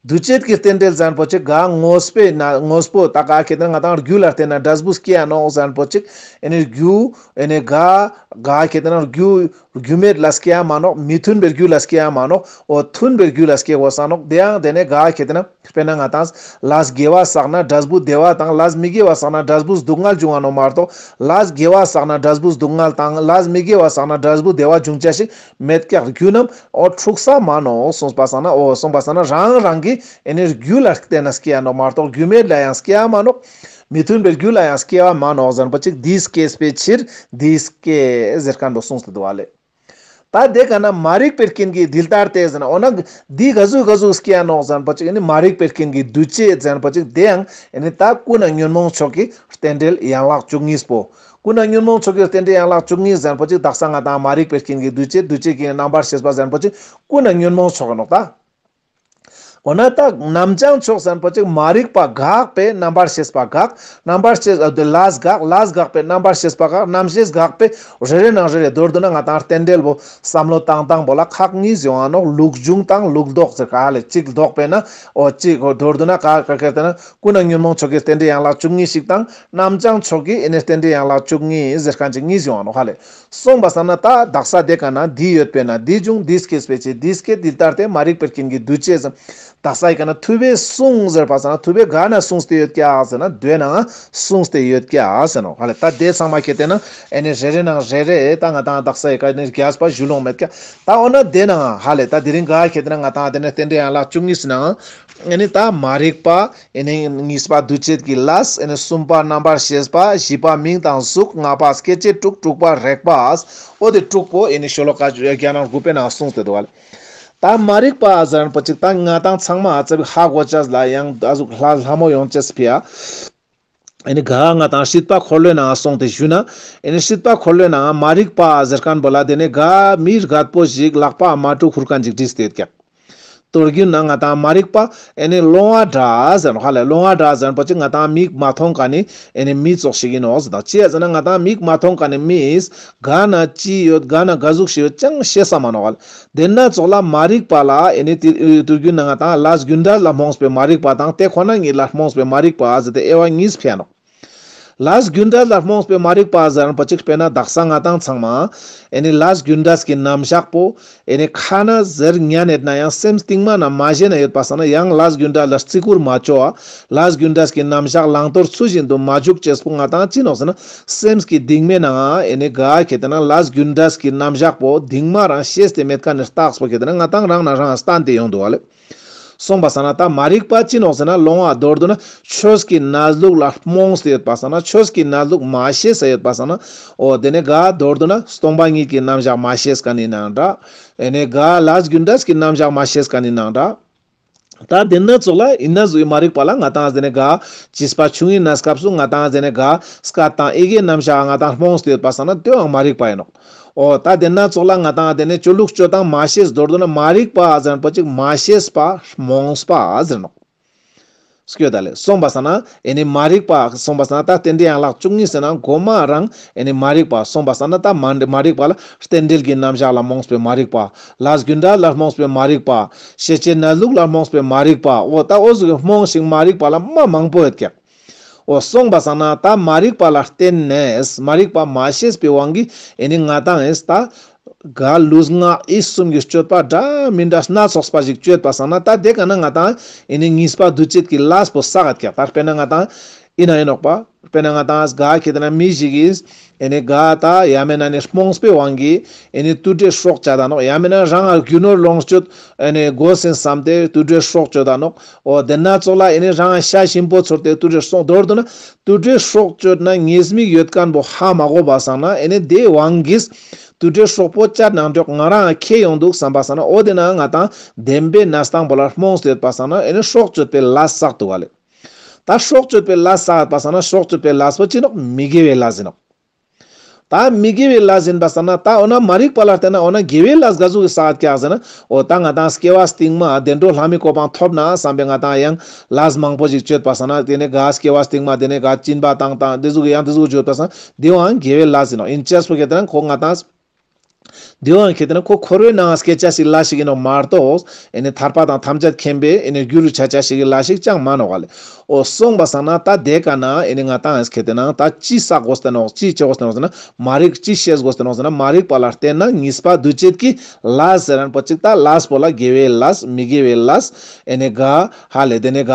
འདུ་བྱེད་ཀྱི་རྟེན་འབྲེལ་ཟེར་མཁན་པོ་ཅིག་ག་དངོས་པོའི་ན་དངོས་པོ་ད་ག་ཁེ་ཏེ་ན་ང་དང་རྒྱུ་ལ་བརྟེན་ན་འབྲས་བུ་སྐྱེ་ཡ་ནོག་ཟེར་མཁན་པོ་ཅིག། ཨེ་ནི་རྒྱུ་ཨེ་ནི་ག་ག་ཁེ་ཏེ་ན་རྒྱུ་རྒྱུ་མེད་ལ་སྐྱེ་ཡ་མ་ནོག། མི་མཐུན་པའི་རྒྱུ་ལ་སྐྱེ་ཡ་མ་ནོག། འོ་མཐུན་པའི་རྒྱུ་ལ་སྐྱེ་དགོས་ས་ནོག། དེ་ཡང་དེ་ནས་ག་ཁེ་ཏེ་ན་དཔེར་ན་ང་དང་ལས་དགེ་བ་བསགས་ན་འབྲས་བུ་བདེ་བ་དང་ལས་མི་དགེ་བ་བསགས་ན་འབྲས་བུ་སྡུག་བསྔལ་འབྱུང་བ་ནོག་མ་གཏོགས་ལས་དགེ་བ་བསགས་ན་འབྲས་བུ་སྡུག་བསྔལ་དང་ལས་མི་དགེ་བ་བསགས་ན་འབྲས་བུ་བདེ་བ་འབྱུང་ཆ་ཞིག་མེད་ཀྱག། རྒྱུ་རྣམས་འོ་འཁྲུག་ས་མ་ནོག་གསུངས་པ་སང་ན། འོ་གསུངས་པ་སང་ན་རང་རང་གི་ཨེ་ནི་རྒྱུ་ལ་བརྟེན་ན་སྐྱེ་ཡ་ནོག་མ་གཏོགས་རྒྱུ་མེད་ལ་ཡང་སྐྱེ་ཡ་མ་ནོག། མི་མཐུན་པའི་རྒྱུ་ལ་ཡང་སྐྱེ་བ་མ་ནོག་ཟེར་མཁན་པོ་ཅིག། འདི་སྐྱེས་པའི་ཕྱིར་འདི་སྐྱེ་ཟེར་མཁན་པོ་གསུངས་ཏེ་འདུག་བ་ལེ། ད་དེ་ག་ན་མ་རིག་པའི་རྐྱེན་གྱིས་འདི་ལྟར་ཏེ་ཟེར་ན། འོ་ན་འདི་ག་ཟུག་ག་ཟུག་སྐྱེ་ཡ་ནོག་ཟེར་མཁན་པོ་ཅིག། ཨེ་ནི་མ་རིག་པའི་རྐྱེན་གྱིས་འདུ་བྱེད་ཟེར་མཁན་པོ་ཅིག། དེ་ཡང་ཨེ་ནི་ད་ཀུན་ནས་ཉོན་མོངས་ཕྱོགས་ཀྱི་རྟེན་འབྲེལ་ཡན་ལག་བཅུ་གཉིས་པོ། ཀུན་ནས་ཉོན་མོངས་ཕྱོགས་ཀྱི་རྟེན་འབྲེལ་ཡན་ལག་བཅུ་གཉིས་ཟེར་མཁན་པོ་ཅིག། དག་ས་ང་དང་མ་རིག་པའི་རྐྱེན་གྱིས་འདུ་བྱེད། འདུ་བྱེད་ཀྱི་རྣམ་པར་ཤེས་པ་ཟེར་མཁན་པོ་ཅིག་ཀུན་ནས་ཉོན་མོངས་ཕྱོགས་ཀྱི་ནོག་ད། འོ་ན་ད་རྣམ་བྱང་ཕྱོགས་ཟེར་མཁན་པོ་ཅིག་མ་རིག་པ་འགགས་པས་རྣམ་པར་ཤེས་པ་འགག། རྣམ་པར་ཤེས་ཨ་དེ་ལས་འགག། ལས་འགགས་པས་རྣམ་པར་ཤེས་པ་འགག། རྣམ་ཤེས་འགགས་པས་རེ་རེ་ནང་རེ་རེ། མདོར་བསྡུ་ན་ང་དང་རྟེན་འབྲེལ་པོ་བསམ་བློ་བཏང་སྟངས་པོ་ལ་ཁག་གཉིས་ཡོང་ང་ནོག། ལུགས་འབྱུང་དང་ལུགས་ལྡོག་ཟེར་ག་ལེ། གཅིག་ལྡོག་པས་ན་འོ་གཅིག། འོ་མདོར་བསྡུ་ན་ག་ག་ཁེ་ཏེ་ན་ཀུན་ནས་ཉོན་མོངས་ཕྱོགས་ཀྱི་རྟེན་འབྲེལ་ཡན་ལག་བཅུ་གཉིས་ཤིག་དང་། རྣམ་བྱང་ཕྱོགས་ཀྱི་ཨེ་ནི་རྟེན་འབྲེལ་ཡན་ལག་བཅུ་གཉིས་ཟེར་མཁན་ཅིག་གཉིས་ཡོང་ང་ནོག་ཧ་ལེ། གསུངས་པ་སང་ན་ད་དག་ས་དེ་ག་ན་འདི་ཡོད་པས་ན་འདི་འབྱུང་། འདི་སྐྱེས་པའི་ཕྱིར་འདི་སྐྱེ། འདི་ལྟར་ཏེ་མ་རིག་པའི་རྐྱེན་གྱིས་འདུ་བྱེད་ཟེར། དག་ས་ཡི་ག་ན་ཐུབ་པས་གསུངས་ཟེར་པ་སང་ན་ཐུབ་པས་ག་ན་གསུངས་ཏེ་ཡོད་ཀྱག་ཟེར་ན་མདོའི་ནང་གསུངས་ཏེ་ཡོད་ཀྱག་ཟེར་ནོག་ཧ་ལེ། ད་དེ་ཚང་མ་ཁེ་ཏེ་ན་ཨེ་ནི་རེ་རེ་ནང་རེ་རེ་ད་ང་དང་དག་ས་ཡི་ག་ནི་རྒྱས་པ་ཞུ་ལོང་མེད་ཀྱག། ད་འོ་ན་དེ་ནང་ཧ་ལེ་ད་དེ་རིང་ག་ཁེ་ཏེ་ན་ང་དང་དེ་ནས་རྟེན་འབྲེལ་ཡན་ལག་བཅུ་གཉིས་ནང་ཨེ་ནི་ད་མ་རིག་པ། ཨེ་ནི་གཉིས་པ་འདུ་བྱེད་ཀྱི་ལས། ཨེ་ནི་གསུམ་པ་རྣམ་པར་ཤེས་པ། བཞི་པ་མིང་དང་གཟུགས། ལྔ་པ་སྐྱེ་མཆེད་དྲུག། དྲུག་པ་རེག་པ། འོ་དེ་དྲུག་པོ་ཨེ་ནི་ཤོ་ལོ་ཀ་བརྒྱ་ནང་དགུ་པའི་ནང་གསུངས་ཏེ་འདུག་ལེ། ད་མ་རིག་པ་ཟེར་མཁན་པོ་ཅིག་ད་ང་དང་ཚང་མ་ཨ་ཙི་ཧ་གོ་ཅེས་ལ་ཡང་ཨ་ཟུག་ལྷ་ལྷ་མོ་ཡོང་ཅེས་ཕི་ཡ། ཨེ་ནི་ག་ང་དང་སྲིད་པ་འཁོར་ལོའི་ནང་སོང་སྟེ་ཞུ་ན། ཨེ་ནི་སྲིད་པ་འཁོར་ལོའི་ནང་མ་རིག་པ་ཟེར་མཁན་པོ་ལ་དེ་ནས་ག་མི་རྒད་པོ་ཞིག་ལག་པ་མ་ཀྲུ་ཁུར་མཁན་ཅིག་བྲིས་ཏེ་ཡོད་ཀྱག། མདོ་རྒྱུད་ན་ང་དང་མ་རིག་པ་ཨེ་ནི་ལོང་བ་འདྲ་ཟེར་ནོག་ཧ་ལེ། ལོང་བ་འདྲ་ཟེར་མཁན་པོ་ཅིག་ང་དང་མིག་མ་མཐོང་མཁན་ནི་ཨེ་ནི་མི་ཙོགས་ཤིག་ཡིན་ནོག་ཟེར་དང་། ཅི་ཡ་ཟེར་ན་ང་དང་མིག་མ་མཐོང་མཁན་ནི་མིས་ག་ན་ཅི་ཡོད་ག་ན་ག་ཟུག་ཞིག་ཡོད་ཅང་ཤེས་ས་མ་ནོག་ཧ་ལེ། དེ་ན་ཙོགས་ལ་མ་རིག་པ་ལ་ཨེ་ནི་དེ་མདོ་རྒྱུད་ན་ང་དང་ལས་རྒྱུ་འབྲས་ལ་རྨོངས་པའི་མ་རིག་པ་དང་དེ་ཁོ་ན་ཉིད་ལ་རྨོངས་པའི་མ་རིག་པ་ཟེར་ཏེ་དབྱེ་བ་གཉིས་ཕྱེ་ནོག། ལས་རྒྱུ་འབྲས་ལ་རྨོངས་པའི་མ་རིག་པ་ཟེར་མཁན་པོ་ཅིག་དཔེར་ན་དག་ས་ང་དང་ཚང་མ་ཨེ་ནི་ལས་རྒྱུ་འབྲས་ཀྱི་རྣམ་གཞག་པོ་ཨེ་ནི་ཁ་ན་ཟེར་ཉན་ཡོད་ན་ཡང་སེམས་གཏིང་མ་ན་མ་ཞེན་ན་ཡོད་པ་སང་ན་ཡང་ལས་རྒྱུ་འབྲས་ལ་བརྩི་བཀུར་མ་བཅོ་བ། ལས་རྒྱུ་འབྲས་ཀྱི་རྣམ་གཞག་བླང་དོར་ཚུལ་བཞིན་དུ་མ་འཇུག་ཅེས་པོ་ང་དང་ཅི་ནོག་ཟེར་ན་སེམས་ཀྱི་གཏིང་མའི་ནང་ཨེ་ནི་ག་ཁེ་ཏེ་ན་ལས་རྒྱུ་འབྲས་ཀྱི་རྣམ་གཞག་པོ་གཏིང་མ་རང་ཤེས་ཏེ་མེད་མཁན་ནི་རྟགས་པོ་ཁེ་ཏེ་ན་ང་དང་རང་ན་རང་སྟན་ཏེ་ཡོང་འདུག་བ་ལེ། སོང་པ་སང་ན་ད་མ་རིག་པ་ཅི་ནོག་ཟེར་ན་ལོང་བ་མདོར་བསྡུ་ན་ཆོས་ཀྱི་གནས་ལུགས་ལ་རྨོངས་ཏེ་ཡོད་པ་སང་ན་ཆོས་ཀྱི་གནས་ལུགས་མ་ཤེས་ས་ཡོད་པ་སང་ན་འོ་དེ་ནས་ག་མདོར་བསྡུ་ན་སྟོང་པ་ཉིད་ཀྱི་རྣམ་གཞག་མ་ཤེས་མཁན་ཡིན་ནའང་འདྲ། ཨེ་ནས་ག་ལས་རྒྱུ་འབྲས་ཀྱི་རྣམ་གཞག་མ་ཤེས་མཁན་ཡིན་ནའང་འདྲ། ད་དེ་ན་ཙོགས་ལ་ཡིན་ན་ཟུག་མ་རིག་པ་ལ་ང་ཏང་དེ་ནས་ག་བྱིས་པ་ཆུང་ངུའི་གནས་སྐབས་སུ་ང་ཏང་དེ་ནས་ག་སྐད་དང་ཡི་གེའི་རྣམ་གཞག་ང་ཏང་རྨོངས་ཏེ་ཡོད་པ་སང་ན་དེའང་མ་རིག་པ་ཡིན་ནོག་འོ་ད་དེ་ན་ཙོགས་ལ་ང་ཏང་དེ་ནས་སྤྱོད་ལུགས་སྤྱོད་སྟངས་མ་ཤེས། མདོར་བསྡུ་ན་མ་རིག་པ་ཟེར་མཁན་པོ་ཅིག་མ་ཤེས་པ་རྨོངས་པ་ཟེར་ནོག་སྐྱོ་ད་ལེ། སོང་པ་སང་ན་ཨེ་ནི་མ་རིག་པ་སོང་པ་སང་ན་ད་རྟེན་འབྲེལ་ཡན་ལག་བཅུ་གཉིས་ཟེར་ན་གོ་མ་རང་ཨེ་ནི་མ་རིག་པ་སོང་པ་སང་ན་ད་མ་མ་རིག་པ་ལ་རྟེན་འབྲེལ་གྱི་རྣམ་གཞག་ལ་རྨོངས་པའི་མ་རིག་པ། ལས་རྒྱུ་འབྲས་ལ་རྨོངས་པའི་མ་རིག་པ། ཤེས་བྱའི་གནས་ལུགས་ལ་རྨོངས་པའི་མ་རིག་པ། འོ་ད་འོ་ཟུག་གི་རྨོངས་ཤིང་མ་རིག་པ་ལ་མ་མང་པོ་ཡོད་ཀྱག་འོ་སོང་པ་སང་ན་ད་མ་རིག་པ་ལ་བརྟེན་ནས་མ་རིག་པ་མ་ཤེས་པའི་དབང་གིས་ཨེ་ནི་ང་ཏང་ཨེ་ད་ག་ལུས་ངག་ཡིད་གསུམ་གྱི་སྤྱོད་པ་འདྲ་མིན་འདྲ་སྣ་ཚོགས་པ་ཞིག་སྤྱོད་པ་སང་ན་ད་དེ་ཀ་ན་ང་ཏང་ཨེ་ནི་གཉིས་པ་འདུ་བྱེད་ཀྱི་ལས་པོ་བསགས་ཀྱག་ད་དཔེར་ན་ང་ཏང་ཡིན་ན་ཡིན་ནོག་པ། དཔེར་ན་ང་ཏང་ག་ཁེ་ཏེ་ན་མི་ཞིག་གིས་ཨེ་ནི་ག་ད་ཡ་མེད་ན་ནི་རྨོངས་པའི་དབང་གིས་ཨེ་ནི་དུད་འགྲོའི་སྲོག་བཅད་ད་ནོག་ཡ་མེད་ན་རང་ང་རྒྱུ་ནོར་ལོངས་སྤྱོད་ཨེ་ནི་དགོས་ཟིན་བསམ་སྟེ་དུད་འགྲོའི་སྲོག་གཅོད་ད་ནོག་འོ་དེ་ན་ཙོགས་ལ་ཨེ་ནི་རང་ང་ཤ་ཞིམ་པོ་ཚོར་ཏེ་དུད་འགྲོའི་སྲོག་མདོར་བསྡུ་ན་དུད་འགྲོའི་སྲོག་གཅོད་ན་ཉེས་དམིགས་ཡོད་མཁན་པོ་ཧ་མ་གོ་བ་སང་ན་ཨེ་ནི་དེའི་དབང་གིས་དུད་འགྲོའི་སྲོག་པོ་བཅད་ནང་འགྲོག་ང་རང་ང་ཁེ་ཡོང་འདུག་བསམ་པ་སང་ན་འོ་དེ་ན་ང་ཏང་བདེན་པའི་གནས་སྟངས་པོ་ལ་རྨོངས་ཏེ་ཡོད་པ་སང་ན་ཨེ་ནི་སྲོག་གཅོད་པའི་ལས་བསགས་འདུག་ག་ལེ། ད་སྲོག་གཅོད་པའི་ལས་བསགས་པ་སང་ན་སྲོག་གཅོད་པའི་ལས་པོ་ཅི་ནོག་མི་དགེ་བའི་ལས་ཡིན་ནོག་ད་མི་དགེ་བའི་ལས་ཡིན་པ་སང་ན་ད་འོ་ན་མ་རིག་པ་ལ་བརྟེན་ན་འོ་ན་དགེ་བའི་ལས་ག་ཟུག་གི་བསགས་ཀྱག་ཟེར་ན་འོ་ད་ང་ཏང་སྐྱེ་བ་སྟིང་མ་བདེ་འགྲོ་ལྷ་མིའི་གོ་འཕང་ཐོབ་ན་བསམ་པའི་ང་ཏང་ཡང་ལས་མང་པོ་ཞིག་སྤྱོད་པ་སང་ན་དེ་ནས་ག་སྐྱེ་བ་སྟིང་མ་དེ་ནས་ག་སྦྱིན་པ་བཏང་བཏང་དེ་ཟུག་གི་ཡང་དེ་ཟུག་གི་སྤྱོད་པ་སང་དེའང་དགེ་བའི་ལས་ཡིན་ནོག་ཡིན་ཅེས་པོ་ཁེ་ཏེ་ན་ཁོ་ང་ཏང་དེའང་ཁེ་ཏེ་ན་ཁོ་འཁོར་བའི་ནང་སྐྱེ་ཅེས་སི་ལས་ཤིག་ཡིན་ནོག་མ་གཏོགས་ཨེ་ནི་ཐར་པ་དང་ཐམས་ཅད་མཁྱེན་པའི་ཨེ་ནི་རྒྱུ་རུ་ཆ་ཅེས་ཤིག་གི་ལས་ཤིག་ཅང་མ་ནོག་ག་ལེ། འོ་སོང་པ་སང་ན་ད་དེ་ཀ་ན་ཨེ་ནི་ང་ཏང་ཨེ་ཁེ་ཏེ་ན་ད་ཅི་བསགས་དགོས་ཏེ་ནོག་ཅི་བྱེད་དགོས་ཏེ་ནོག་ཟེར་ན་མ་རིག་ཅི་ཤེས་དགོས་ཏེ་ནོག་ཟེར་ན་མ་རིག་པ་ལ་བརྟེན་ན་གཉིས་པ་འདུ་བྱེད་ཀྱི་ལས་ཟེར་མཁན་པོ་ཅིག་ད་ལས་པོ་ལ་དགེ་བའི་ལས་མི་དགེ་བའི་ལས་ཨེ་ནི་ག་ཧ་ལེ་དེ་ནས་ག་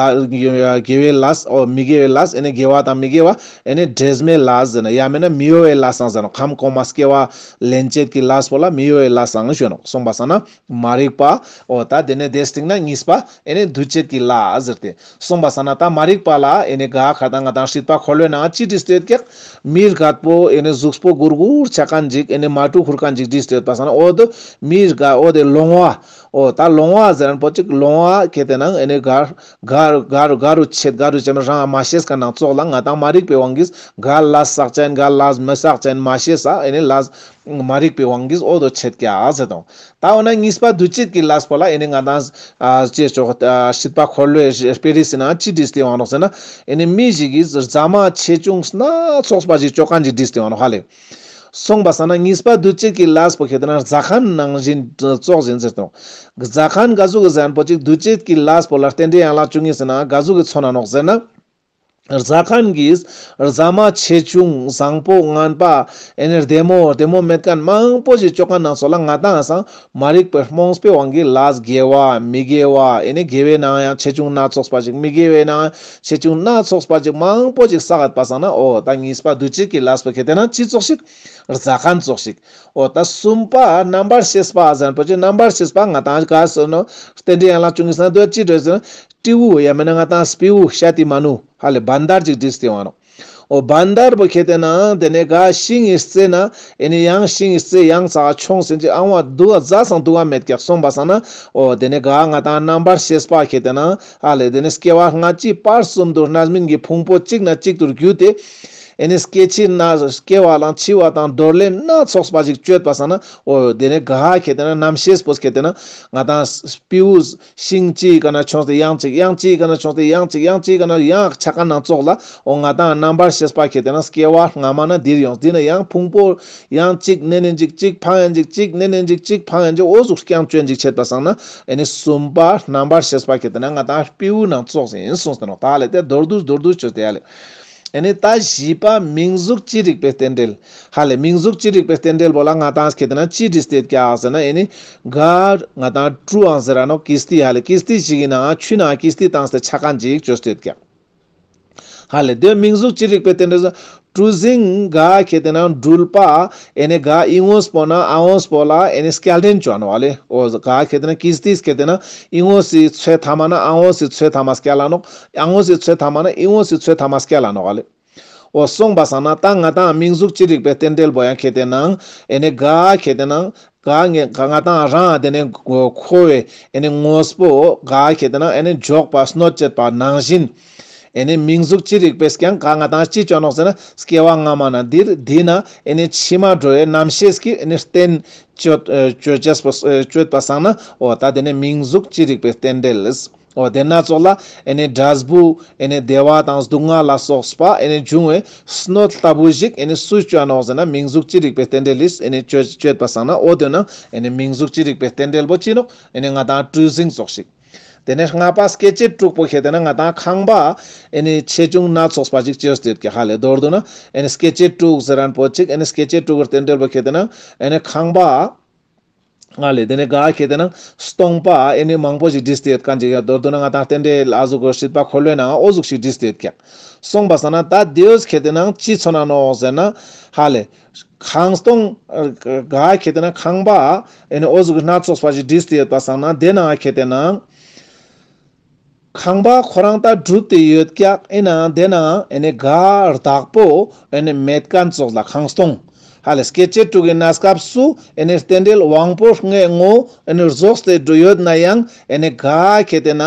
དགེ་བའི་ལས་འོ་མི་དགེ་བའི་ལས་ཨེ་ནི་དགེ་བ་དང་མི་དགེ་བ་ཨེ་ནི་འདྲེས་མའི་ལས་ཟེར་ན་ཡང་མེད་ན་མི་གཡོ་བའི་ལས་སང་ཟེར་ན་ཁམས་གོང་མ་སྐྱེ་བ་ལེན་བྱེད་ཀྱི་ལས་པོ་ལ་མི་གཡོ་བའི་ལས་སང་ཞུ་ནོག་སོང་པ་སང་ན་མ་རིག་པ། འོ་ད་དེ་ནས་དེ་སྟིང་ན་གཉིས་པ་ཨེ་ནི་འདུ་བྱེད་ཀྱི་ལས་ཟེར་ཏེ་སོང་པ་སང་ན་ད་མ་རིག་པ་ལ་ཨེ་ནི་ག་ཁ་ད་ང་ཏང་སྲིད་པ་འཁོར་ལོའི་ནང་ཅི་བྲིས་ཏེ་ཡོད་ཀྱག་མི་རྒད་པོ་ཨེ་ནི་གཟུགས་པོ་སྒུར་སྒུར་ཆ་མཁན་ཅིག་ཨེ་ནི་མ་ཊུ་འཁུར་མཁན་ཅིག་བྲིས་ཏེ་ཡོད་པ་སང་ན་འོ་དོ་མི་རྒད་འོ་དེ་ལོང་བ། འོ་ད་ལོང་བ་ཟེར་མཁན་པོ་ཅིག་ལོང་བ་ཁེ་ཏེ་ན་ཨེ་ནི་ག་ག་ག་རུ་ག་རུ་ཆེད་ག་རུ་ཆེད་མ་རང་མ་ཤེས་མཁན་ནང་ཙོགས་ལ་ང་ཏང་མ་རིག་པའི་དབང་གིས་ག་ལས་བསགས་ཅན་ག་ལས་མི་བསགས་ཅན་མ་ཤེས་ས་ཨེ་ནི་ལས་མ་རིག་པའི་དབང་གིས་འོ་དོ་ཆེད་ཀྱག་ཟེར་དང་། ད་འོ་ན་གཉིས་པ་འདུ་བྱེད་ཀྱི་ལས་པོ་ལ་ཨེ་ནི་ང་ཏང་ཨ་ཅེས་ཆོག་ཨ་སྲིད་པ་འཁོར་ལོའི་དཔེ་རིས་ཟེར་ན་ཅི་བྲིས་ཏེ་ཡོང་ནོག་ཟེར་ན་ཨེ་ནི་མི་ཞིག་གིས་རྫ་མ་ཆེ་ཆུང་སྣ་ཚོགས་པ་ཞིག་བཅོ་མཁན་ཞིག་བྲིས་ཏེ་ཡོང་ནོག་ཧ་ལེ། སོང་པ་སང་ན་གཉིས་པ་འདུ་བྱེད་ཀྱི་ལས་པོ་ཁེ་ཏེ་ན་རྫ་མཁན་ནང་བཞིན་ཙོགས་ཡིན་ཟེར་དང་། རྫ་མཁན་ག་ཟུག་གི་ཟེར་མཁན་པོ་ཅིག་འདུ་བྱེད་ཀྱི་ལས་པོ་ལ་རྟེན་འབྲེལ་ཡན་ལག་བཅུ་གཉིས་ཟེར་ན་ག་ཟུག་གི་མཚོན་ན་ནོག་ཟེར་ན། རྫ་མཁན་གྱིས་རྫ་མ་ཆེ་ཆུང་བཟང་པོ་ངན་པ་ཨེ་ནི་བདེ་མོ་བདེ་མོ་མེད་མཁན་མང་པོ་ཞིག་བཅོ་མཁན་ནང་ཙོགས་ལ་ང་ཏང་སང་མ་རིག་པའི་རྨོངས་པའི་དབང་གིས་ལས་དགེ་བ་མི་དགེ་བ་ཨེ་ནི་དགེ་བའི་ནང་ཡང་ཆེ་ཆུང་སྣ་ཚོགས་པ་ཞིག་མི་དགེ་བའི་ནང་ཡང་ཆེ་ཆུང་སྣ་ཚོགས་པ་ཞིག་མང་པོ་ཞིག་བསགས་ཡོད་པ་སང་ན་འོ་ད་གཉིས་པ་འདུ་བྱེད་ཀྱི་ལས་པོ་ཁེ་ཏེ་ན་ཅི་ཙོགས་ཤིག་རྫ་མཁན་ཙོགས་ཤིག་འོ་ད་གསུམ་པ་རྣམ་པར་ཤེས་པ་ཟེར་མཁན་པོ་ཅིག་རྣམ་པར་ཤེས་པ་ང་ཏང་ག་ཟེར་ནོག་རྟེན་འབྲེལ་ཡན་ལག་བཅུ་གཉིས་ཟེར་ན་དོ་ཅི་འདྲ་ཟེར་ན་སྤྲེའུ་ཡང་མེད་ན་ང་ཏང་སྤྲེའུ་ཤ་ཏི་མ་ནུ་ཧ་ལེ་བན་དར་ཅིག་བྲིས་ཏེ་ཡོང་ནོག་འོ་བན་དར་པོ་ཁེ་ཏེ་ན་དེ་ནས་ག་ཤིང་གི་རྩེ་ན་ཨེ་ནི་ཡང་ཤིང་གི་རྩེ་ཡང་ཚ་ཆོང་ཟིན་ཅིག་ཨང་བ་དུག་ག་རྫ་སང་དུག་ག་མེད་ཀྱག་སོང་པ་སང་ན་འོ་དེ་ནས་ག་ང་ཏང་རྣམ་པར་ཤེས་པ་ཁེ་ཏེ་ན་ཧ་ལེ་དེ་ནས་སྐྱེ་བ་སྔ་ཕྱི་བར་གསུམ་དུ་རྣམ་སྨིན་གྱི་ཕུང་པོ་གཅིག་ན་གཅིག་ཏུ་བརྒྱུད་དེ་ཨེ་ནི་སྐྱེ་འཆི་ན་སྐྱེ་བ་དང་འཆི་བ་དང་འདོར་ལེན་སྣ་ཚོགས་པ་ཞིག་སྤྱོད་པ་སང་ན་འོ་དེ་ནས་ག་ཁེ་ཏེ་ན་རྣམ་ཤེས་པོ་ཁེ་ཏེ་ན་ང་ཏང་སྤྲེའུ་ཤིང་གཅིག་ག་ན་ཆོངས་ཏེ་ཡང་གཅིག་ཡང་གཅིག་ག་ན་ཆོངས་ཏེ་ཡང་གཅིག་ཡང་གཅིག་ག་ན་ཡང་ཆ་མཁན་ནང་ཙོགས་ལ་འོ་ང་ཏང་རྣམ་པར་ཤེས་པ་ཁེ་ཏེ་ན་སྐྱེ་བ་སྔ་མ་ན་འདིར་ཡོང་དེ་ན་ཡང་ཕུང་པོ་ཡང་གཅིག་ནེ་ནེ་འཇིག་གཅིག་ཕང་ཡང་འཇིག་གཅིག་ནེ་ནེ་འཇིག་གཅིག་ཕང་ཡང་འཇིག་འོ་ཟུག་རྐྱང་བཅོ་ཡང་འཇིག་བྱེད་པ་སང་ན་ཨེ་ནི་གསུམ་པ་རྣམ་པར་ཤེས་པ་ཁེ་ཏེ་ན་ང་ཏང་སྤྲེའུ་ནང་ཙོགས་ཡིན་གསུངས་ཏེ་ནོག་ད་ལེ་དེ་མདོར་བསྡུས་མདོར་བསྡུས་བཅོས་ཏེ་ཡ་ལེ། ཨེ་ནི་ད་བཞི་པ་མིང་གཟུགས་ཅི་རིགས་པའི་རྟེན་འབྲེལ། ཧ་ལེ་མིང་གཟུགས་ཅི་རིགས་པའི་རྟེན་འབྲེལ་པོ་ལ་ང་ཏང་ཁེ་ཏེ་ན་ཅི་བྲིས་ཏེ་ཡོད་ཀྱག་ཟེར་ན་ཨེ་ནི་ག་ང་ཏང་གྲུ་ཨང་ཟེར་ར་ནོག་ཀིས་ཏི་ཧ་ལེ་ཀིས་ཏི་ཞིག་གི་ནང་ཆུ་ནང་ཀིས་ཏི་བཏང་སྟེ་ཆ་མཁན་ཅིག་བཅོས་ཏེ་ཡོད་ཀྱག་ཧ་ལེ་དེ་མིང་གཟུགས་ཅི་རིགས་པའི་རྟེན་འབྲེལ་ཟེར་ གྲུ་གཟིངས་ག་ཁེ་ཏེ་ན་སྦྲུལ་པ་ཨེ་ནེ་ག་ཨི་ངོས་པོ་ན་ཨ་ངོས་པོ་ལ་ཨེ་ནེ་སྐྱེལ་དྲན་ཅོ་ནོག་ལེ། འོ་ག་ཁེ་ཏེ་ན་ཀིས་ཏིས་ཁེ་ཏེ་ན་ཨི་ངོས་སི་ཚོད་ཐ་མ་ན་ཨ་ངོས་སི་ཚོད་ཐ་མ་སྐྱེལ་ལ་ནོག། ཨ་ངོས་སི་ཚོད་ཐ་མ་ན་ཨི་ངོས་སི་ཚོད་ཐ་མ་སྐྱེལ་ལ་ནོག་ལེ། འོ་སོང་པ་སང་ན་ད་ང་ཏང་མིང་གཟུགས་ཅི་རིགས་པའི་རྟེན་འབྲེལ་བོ་ཡང་ཁེ་ཏེ་ན་ཨེ་ནེ་ག་ཁེ་ཏེ་ན་ག་ང་ང་ཏང་རང་དེ་ནེ་འཁོར་བའི་ཨེ་ནེ་དངོས་པོ་ག་ཁེ་ཏེ་ན་ཨེ་ནེ་འཇོག་པ་སྣོད་བཅད་པ་ནང་བཞིན། ཨེ་ནེ་མིང་གཟུགས་ཅི་རིགས་པས་ཀྱང་ག་ང་ཏང་ཅི་ཅོ་ནོག་ཟེར་ན་སྐྱེ་བ་སྔ་མ་ན་འདིར་འདི་ན་ཨེ་ནེ་ཕྱི་མ་འགྲོ་བའི་རྣམ་ཤེས་ཀྱི་ཨེ་ནེ་རྟེན་ཅོ་ཅོ་ཅེས་པ་ཅོ་ཅེས་པ་སང་ན་འོ་ད་དེ་ནེ་མིང་གཟུགས་ཅི་རིགས་པའི་རྟེན་འབྲེལ་ལས། འོ་དེ་ན་ཙོགས་ལ་ཨེ་ནེ་འབྲས་བུ་ཨེ་ནེ་བདེ་བ་དང་སྡུག་བསྔལ་ལ་སོགས་པ་ཨེ་ནེ་འབྱུང་བའི་སྣོད་ལྟ་བུ་ཞིག་ཨེ་ནེ་སུས་ཅོ་ནོག་ཟེར་ན་མིང་གཟུགས་ཅི་རིགས་པའི་རྟེན་འབྲེལ་ལས་ཨེ་ནེ་ཅོ་ཅོ་ཅེས་པ་སང་ན་འོ་དེ་ན་ཨེ་ནེ་མིང་གཟུགས་ཅི་རིགས་པའི་རྟེན་འབྲེལ་བོ་ཅི་ནོག། ཨེ་ནེ་ང་ཏང་གྲུ་གཟིངས་ཙོགས་ཤིག། དེ་ནེ་ལྔ་པ་སྐྱེ་མཆེད་དྲུག་པོ་ཁེ་ཏེ་ན་ང་ཏང་ཁང་པ་ཨེ་ནེ་ཆེ་ཆུང་སྣ་ཚོགས་པ་ཅིག་ཅོས་ཏེ་ཡོད་ཀྱག་ཧ་ལེ། མདོར་བསྡུ་ན་ཨེ་ནེ་སྐྱེ་མཆེད་དྲུག་ཟེར་མཁན་པོ་ཅིག་ཨེ་ནེ་སྐྱེ་མཆེད་དྲུག་གི་རྟེན་འབྲེལ་བོ་ཁེ་ཏེ་ན་ཨེ་ནེ་ཁང་པ་ཧ་ལེ། དེ་ནེ་ག་ཁེ་ཏེ་ན་སྟོང་པ་ཨེ་ནེ་མང་པོ་ཞིག་བྲིས་ཏེ་ཡོད་མཁན་ཅིག་ཡ། མདོར་བསྡུ་ན་ང་ཏང་རྟེན་འབྲེལ་ཨ་ཟུག་གི་སྲིད་པ་འཁོར་ལོའི་ནང་འོ་ཟུག་ཞིག་བྲིས་ཏེ་ཡོད་ཀྱག། སོང་པ་སང་ན་ད་དེའོ་ཁེ་ཏེ་ན་ཅི་མཚོན་ན་ནོག་ཟེར་ན་ཧ་ལེ། ཁང་སྟོང་ག་ཁེ་ཏེ་ན་ཁང་པ་ཨེ་ནེ་འོ་ཟུག་གི་སྣ་ཚོགས་པ་ཞིག་བྲིས་ཏེ་ཡོད་པ་སང་ན་དེ་ན་ཁེ་ཏེ་ན་ཁང་པ་ཁོ་རང་ད་གྲུབ་སྟེ་ཡོད་ཀྱག། ཨིན་ནའང་དེ་ན་ཨེ་ནེ་ག་བདག་པོ་ཨེ་ནེ་མེད་མཁན་ཙོགས་ལ་ཁང་སྟོང་། ཧ་ལེ་སྐྱེ་མཆེད་དྲུག་གི་གནས་སྐབས་སུ་ཨེ་ནེ་རྟེན་འབྲེལ་དབང་པོ་ལྔའི་ངོ་ཨེ་ནེ་རྫོགས་ཏེ་ཡོད་ན་ཡང་ཨེ་ནེ་ག་ཁེ་ཏེ་ན་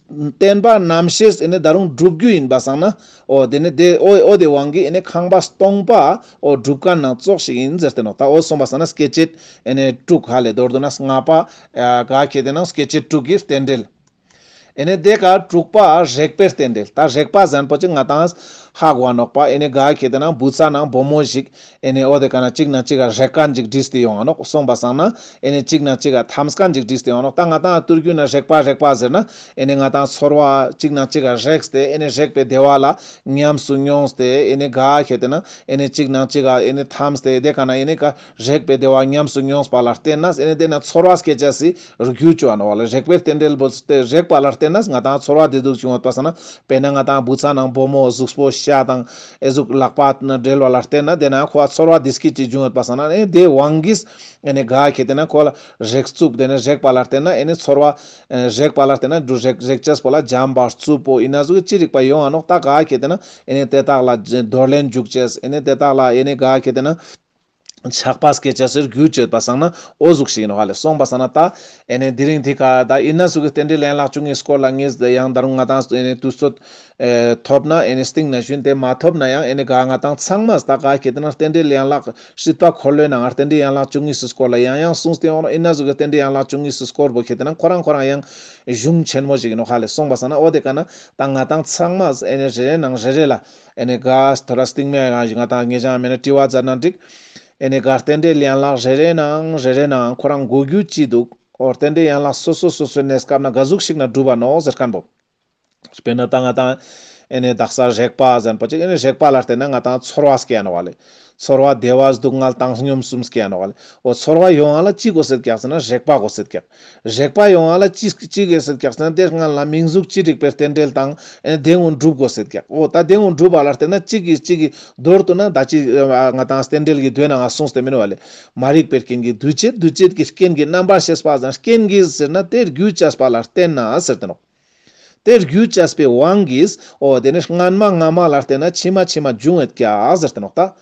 བརྟེན་པ་རྣམ་ཤེས་ཨེ་ནེ་ད་རུང་གྲུབ་རྒྱུ་ཡིན་པ་སང་ན་འོ་དེ་ནེ་དེ་འོ་འོ་དེ་དབང་གིས་ཨེ་ནེ་ཁང་པ་སྟོང་པ་འོ་གྲུབ་མཁན་ནང་ཙོགས་ཤིག་ཡིན་ཟེར་ཏེ་ནོག། ད་འོ་སོང་པ་སང་ན་སྐྱེ་མཆེད་ཨེ་ནེ་དྲུག་ཧ་ལེ་མདོར་བསྡུ་ན་ལྔ་པ་ག་ཁེ་ཏེ་ན་སྐྱེ་མཆེད་དྲུག་གི་རྟེན་འབྲེལ། ཨེ་ནེ་དེ་ཀ་དྲུག་པ་རེག་པའི་རྟེན་འབྲེལ། ད་རེག་པ་ཟེར་མཁན་པོ་ཅིག་ང་ཏང་ཧ་གོ་ནོག་པ། ཨེ་ནེ་ག་ཁེ་ཏེ་ན་བུ་ཚ་ནང་བུ་མོ་ཞིག་ཨེ་ནེ་འོ་དེ་ཀ་ན་གཅིག་ནང་གཅིག་ག་རེག་མཁན་ཅིག་བྲིས་ཏེ་ཡོང་ང་ནོག། སོང་པ་སང་ན་ཨེ་ནེ་གཅིག་ནང་གཅིག་ག་འཐམས་མཁན་ཅིག་བྲིས་ཏེ་ཡོང་ནོག། ད་ང་ཏང་ཐུར་རྒྱུད་ན་རེག་པ་རེག་པ་ཟེར་ན་ཨེ་ནེ་ང་ཏང་ཚོར་བ་གཅིག་ནང་གཅིག་ག་རེག་སྟེ་ཨེ་ནེ་རེག་པའི་བདེ་བ་ལ་ཉམས་སུ་མྱོང་སྟེ་ཨེ་ནེ་ག་ཁེ་ཏེ་ན་ཨེ་ནེ་གཅིག་ནང་གཅིག་ག་ཨེ་ནེ་འཐམས་ཏེ་དེ་ཀ་ན་ཨེ་ནེ་ག་རེག་པའི་བདེ་བ་ཉམས་སུ་མྱོང་པ་ལ་བརྟེན་ནས་ཨེ་ནེ་དེ་ན་ཚོར་བ་སྐྱེ་ཅེས་སི་རྒྱུ་ཅོ་ནོག་ལེ། རེག་པའི་རྟེན་འབྲེལ་བོ་སྟེ་རེག་པ་ལ་བརྟེན་ནས་ང་ཏང་ཚོར་བ་བདེ་སྡུག་བྱུང་ཡོད་པ་སང་ན་དཔེར་ན་ང་ཏང་བུ་ཚ་ནང་བུ་མོ་གཟུགས་པོ་ཤ་དང་ཨེ་ཟུག་ལག་པ་ན་འབྲེལ་བ་ལ་བརྟེན་ན་དེ་ན་ཁོ་ཚོར་བ་བདེ་སྐྱིད་ཅིག་བྱུང་ཡོད་པ་སང་ན་ཨེ་དེ་དབང་གིས་ཨེ་ནེ་ག་ཁེ་ཏེ་ན་ཁོ་ལ་རེག་ཚུགས་དེ་ནེ་རེག་པ་ལ་བརྟེན་ན་ཨེ་ནེ་ཚོར་བ་ཨེ་རེག་པ་ལ་བརྟེན་ན་འདུ་རེག་རེག་ཅེས་པོ་ལ་འཇམ་པ་རྩུབ་པོ་ཨིན་ན་ཟུག་ཅི་རིགས་པ་ཡོང་ང་ནོག། ད་ག་ཁེ་ཏེ་ན་ཨེ་ནེ་དེ་དག་ལ་འདོར་ལེན་འཇུག་ཅེས་ཨེ་ནེ་དེ་དག་ལ་ཨེ་ནེ་ག་ཁེ་ཏེ་ན་ཆགས་པ་སྐྱེ་ཅེས་སི་རྒྱུ་ཅོ་ཡོད་པ་སང་ན་འོ་ཟུག་ཞིག་ཡིན་ནོག་ཧ་ལེ། སོང་པ་སང་ན་ད་ཨེ་ནེ་དེ་རིང་འདི་ཀ་ད་ཨིན་ན་ཟུག་གི་རྟེན་འབྲེལ་ཡན་ལག་བཅུ་གཉིས་སྐོར་ལ་ངས་ཡང་ད་རུང་ང་ཏང་ཨེ་ནེ་དུས་ཚོད་ཨེ་ཐོབ་ན་ཨེ་ནེ་སྟིང་ན་ཞུན་ཏེ་མ་ཐོབ་ན་ཡང་ཨེ་ནེ་ག་ང་ཏང་ཚང་མས་ད་ག་ཁེ་ཏེ་ན་རྟེན་འབྲེལ་ཡན་ལག་སྲིད་པ་འཁོར་ལོའི་ནང་རྟེན་འབྲེལ་ཡན་ལག་བཅུ་གཉིས་སི་སྐོར་ལ་ཡང་ཡང་གསུངས་ཏེ་ཡོང་ནོག། ཨིན་ན་ཟུག་གི་རྟེན་འབྲེལ་ཡན་ལག་བཅུ་གཉིས་སི་སྐོར་བོ་ཁེ་ཏེ་ན་ཁོ་རང་ཁོ་རང་ཡང་གཞུང་ཆེན་མོ་ཞིག་ཡིན་ནོག་ཧ་ལེ། སོང་པ་སང་ན་འོ་དེ་ཀ་ན་ད་ང་ཏང་ཚང་མས་ཨེ་ནེ་རེ་རེ་ནང་རེ་རེ་ལ་ཨེ་ནེ་ག་ཐོ་རེ་སྟིང་མའི་རང་ཞིག་ང་ཏང་ངེ་ཅང་མེད་ན་དྲི་བ་མཛད་ན་འགྲིག། ཨེ་ནེ་ག་རྟེན་འབྲེལ་ཡན་ལག་རེ་རེ་ནང་རེ་རེ་ནང་ཁོ་རང་གོ་རྒྱུ་ཅི་འདུག། འོ་རྟེན་འབྲེལ་ཡན་ལག་སོ་སོ་སོ་སོའི་གནས་སྐབས་ན་ག་ཟུག་ཞིག་ན་གྲུབ་པ་ནོག་ཟེར་མཁན་པོ། དཔེར་ན་ད་ང་ཏང་ཨེ་ནེ་དག་ས་རེག་པ་ཟེར་མཁན་པོ་ཅིག་ཨེ་ནེ་རེག་པ་ལ་བརྟེན་ན་ང་ཏང་ཚོར་བ་སྐྱེ་ནོག་ལེ། ཚོར་བ་བདེ་བ་སྡུག་བསྔལ་བཏང་སྙོམས་གསུམ་སྐྱེ་ནོག་ལེ། འོ་ཚོར་བ་ཡོང་བ་ལ་ཅི་དགོས་སེད་ཀྱག་ཟེར་ན་རེག་པ་དགོས་སེད་ཀྱག། རེག་པ་ཡོང་བ་ལ་ཅི་ཅི་དགོས་སེད་ཀྱག་ཟེར་ན་དེ་སྔ་ལ་མིང་གཟུགས་ཅི་རིགས་པའི་རྟེན་འབྲེལ་དང་ཨེ་དེ་ངོ་འགྲུབ་དགོས་སེད་ཀྱག། འོ་ད་དེ་ངོ་འགྲུབ་པ་ལ་བརྟེན་ན་གཅིག་གིས་གཅིག་གི་མདོར་བསྡུ་ན་ད་ཅི་ང་ཏང་རྟེན་འབྲེལ་གྱི་མདོའི་ནང་ང་གསུངས་ཏེ་མེན་ནོག་ལེ། མ་རིག་པའི་རྐྱེན་གྱིས་འདུ་བྱེད། འདུ་བྱེད་ཀྱི་རྐྱེན་གྱིས་རྣམ་པར་ཤེས་པ་ཟེར་རྐྱེན་གྱིས་ཟེར་ན་དེ་རྒྱུ་བཅས་པ་ལ་བརྟེན་ན་ཟེར་ཏེ་ནོག། དེ་རྒྱུ་བཅས་པའི་དབང་གིས་འོ་དེ་ནི་སྔ་མ་སྔ་མ་ལ་བརྟེན་ན་ཕྱི་མ་ཕྱི་མ་འབྱུང་ཡོད་ཀྱག་ཟེར་ཏེ་ནོག་ད།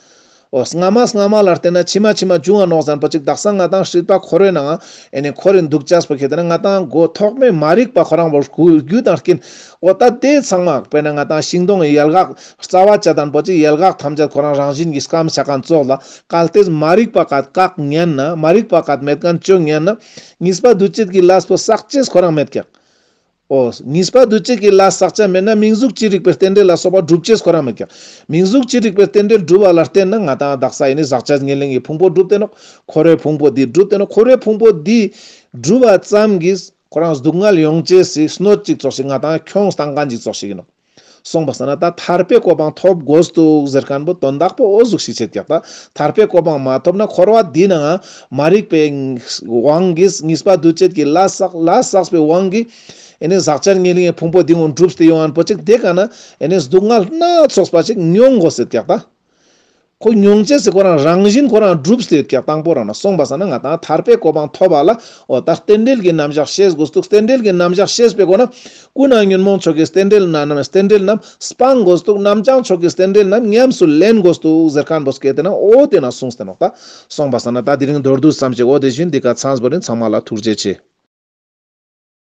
འོ་སྔ་མ་སྔ་མ་ལ་བརྟེན་ན་ཕྱི་མ་ཕྱི་མ་འབྱུང་བ་ནོག་ཟེར་མཁན་པོ་ཅིག་དག་ས་ང་ཏང་སྲིད་པ་འཁོར་བའི་ནང་ཨེ་ནེ་འཁོར་རིན་འདུག་ཅེས་པོ་ཁེ་ཏེ་ན་ང་ཏང་མགོ་ཐོག་མའི་མ་རིག་པ་ཁོ་རང་བོ་རྒྱུ་དང་རྐྱེན། འོ་ད་དེ་ཚང་མ་དཔེར་ན་ང་ཏང་ཤིང་སྡོང་གི་ཡལ་ག་རྩ་བ་བཅད་དང་པོ་ཅིག་ཡལ་ག་ཐམས་ཅད་ཁོ་རང་རང་བཞིན་གྱི་སྐམ་ཆ་མཁན་ཙོགས་ལ་གལ་ཏེ་མ་རིག་པ་ཀ་བཀག་ཉན་ན་མ་རིག་པ་ཀ་མེད་མཁན་བཅོ་ཉན་ན་གཉིས་པ་འདུ་བྱེད་ཀྱི་ལས་པོ་བསགས་ཅེས་ཁོ་རང་མེད་ཀྱག། འོ། གཉིས་པ་འདུ་བྱེད་ཀྱི་ལས་བསགས་ཅེས་མེད་ན་མིང་གཟུགས་ཅི་རིགས་པའི་རྟེན་འབྲེལ་ལ་སོགས་པ་འགྲུབ་ཅེས་ཁོ་རང་མེད་ཀྱག། མིང་གཟུགས་ཅི་རིགས་པའི་རྟེན་འབྲེལ་འགྲུབ་པ་ལ་བརྟེན་ན་ང་ཏང་དག་ས་ཨེ་ནེ་ཟག་བཅས་ཉེར་ལེན་གྱི་ཕུང་པོ་འགྲུབ་སྟེ་ནོག། འཁོར་བའི་ཕུང་པོ་འདི་འགྲུབ་སྟེ་ནོག། འཁོར་བའི་ཕུང་པོ་འདི་འགྲུབ་པ་ཙམ་གྱིས་ཁོ་རང་སྡུག་བསྔལ་ཡོང་ཅེས་སི་སྣོད་ཅིག་ཙོགས་ཤིག་ང་ཏང་ཁྱོངས་བཏང་མཁན་ཅིག་ཙོགས་ཤིག་ཡིན་ནོག། སོང་པ་སང་ན་ད་ཐར་པའི་གོ་འཕང་ཐོབ་དགོས་འདུག་ཟེར་མཁན་པོ་དོན་དག་པོ་འོ་ཟུག་ཞིག་བྱེད་ཀྱག། ད་ཐར་པའི་གོ་འཕང་མ་ཐོབ་ན་འཁོར་བ་འདི་ནང་མ་རིག་པའི་དབང་གིས་གཉིས་པ་འདུ་བྱེད་ཀྱི་ལས་བསགས། ལས་བསགས་པའི་དབང་གིས་ཨེ་ནེ་ཟག་བཅས་ཉེར་ལེན་གྱི་ཕུང་པོ་འདི་ངོ་འགྲུབ་སྟེ་ཡོང་མཁན་པོ་ཅིག་དེ་ཀ་ན་ཨེ་ནེ་སྡུག་བསྔལ་སྣ་ཚོགས་པ་ཅིག་མྱོང་དགོས་སེད་ཀྱག་ད། ཁོ་མྱོང་ཅེས་སི་ཁོ་རང་རང་བཞིན་ཁོ་རང་གྲུབ་སྟེ་ཡོད་ཀྱག། དང་པོ་རང་ན་སོང་པ་ས་ན་ང་ཏང་ཐར་པའི་གོ་འཕང་ཐོབ་པ་ལ་འོ་ད་རྟེན་འབྲེལ་གྱི་རྣམ་གཞག་ཤེས་དགོས་འདུག། རྟེན་འབྲེལ་གྱི་རྣམ་གཞག་ཤེས་པའི་སྒོ་ན་ཀུན་ནས་ཉོན་མོངས་ཕྱོགས་ཀྱི་རྟེན་འབྲེལ་རྣམས་རྟེན་འབྲེལ་རྣམས་སྤང་དགོས་འདུག། རྣམ་བྱང་ཕྱོགས་ཀྱི་རྟེན་འབྲེལ་རྣམས་ཉམས་སུ་ལེན་དགོས་འདུག་ཟེར་མཁན་པོ་སྐད་དེ་ན་འོ་དེ་ན་གསུངས་ཏེ་ནོག། ད་སོང་པ་ས་ན་ད་དེ་རིང་མདོར་བསྡུས་ཙམ་ཞིག་འོ་དེ་བཞིན་འདི་ཀ་ཚང་བོ་རིན་ཚང་མ་ལ་ཐུགས་རྗེ་ཆེ།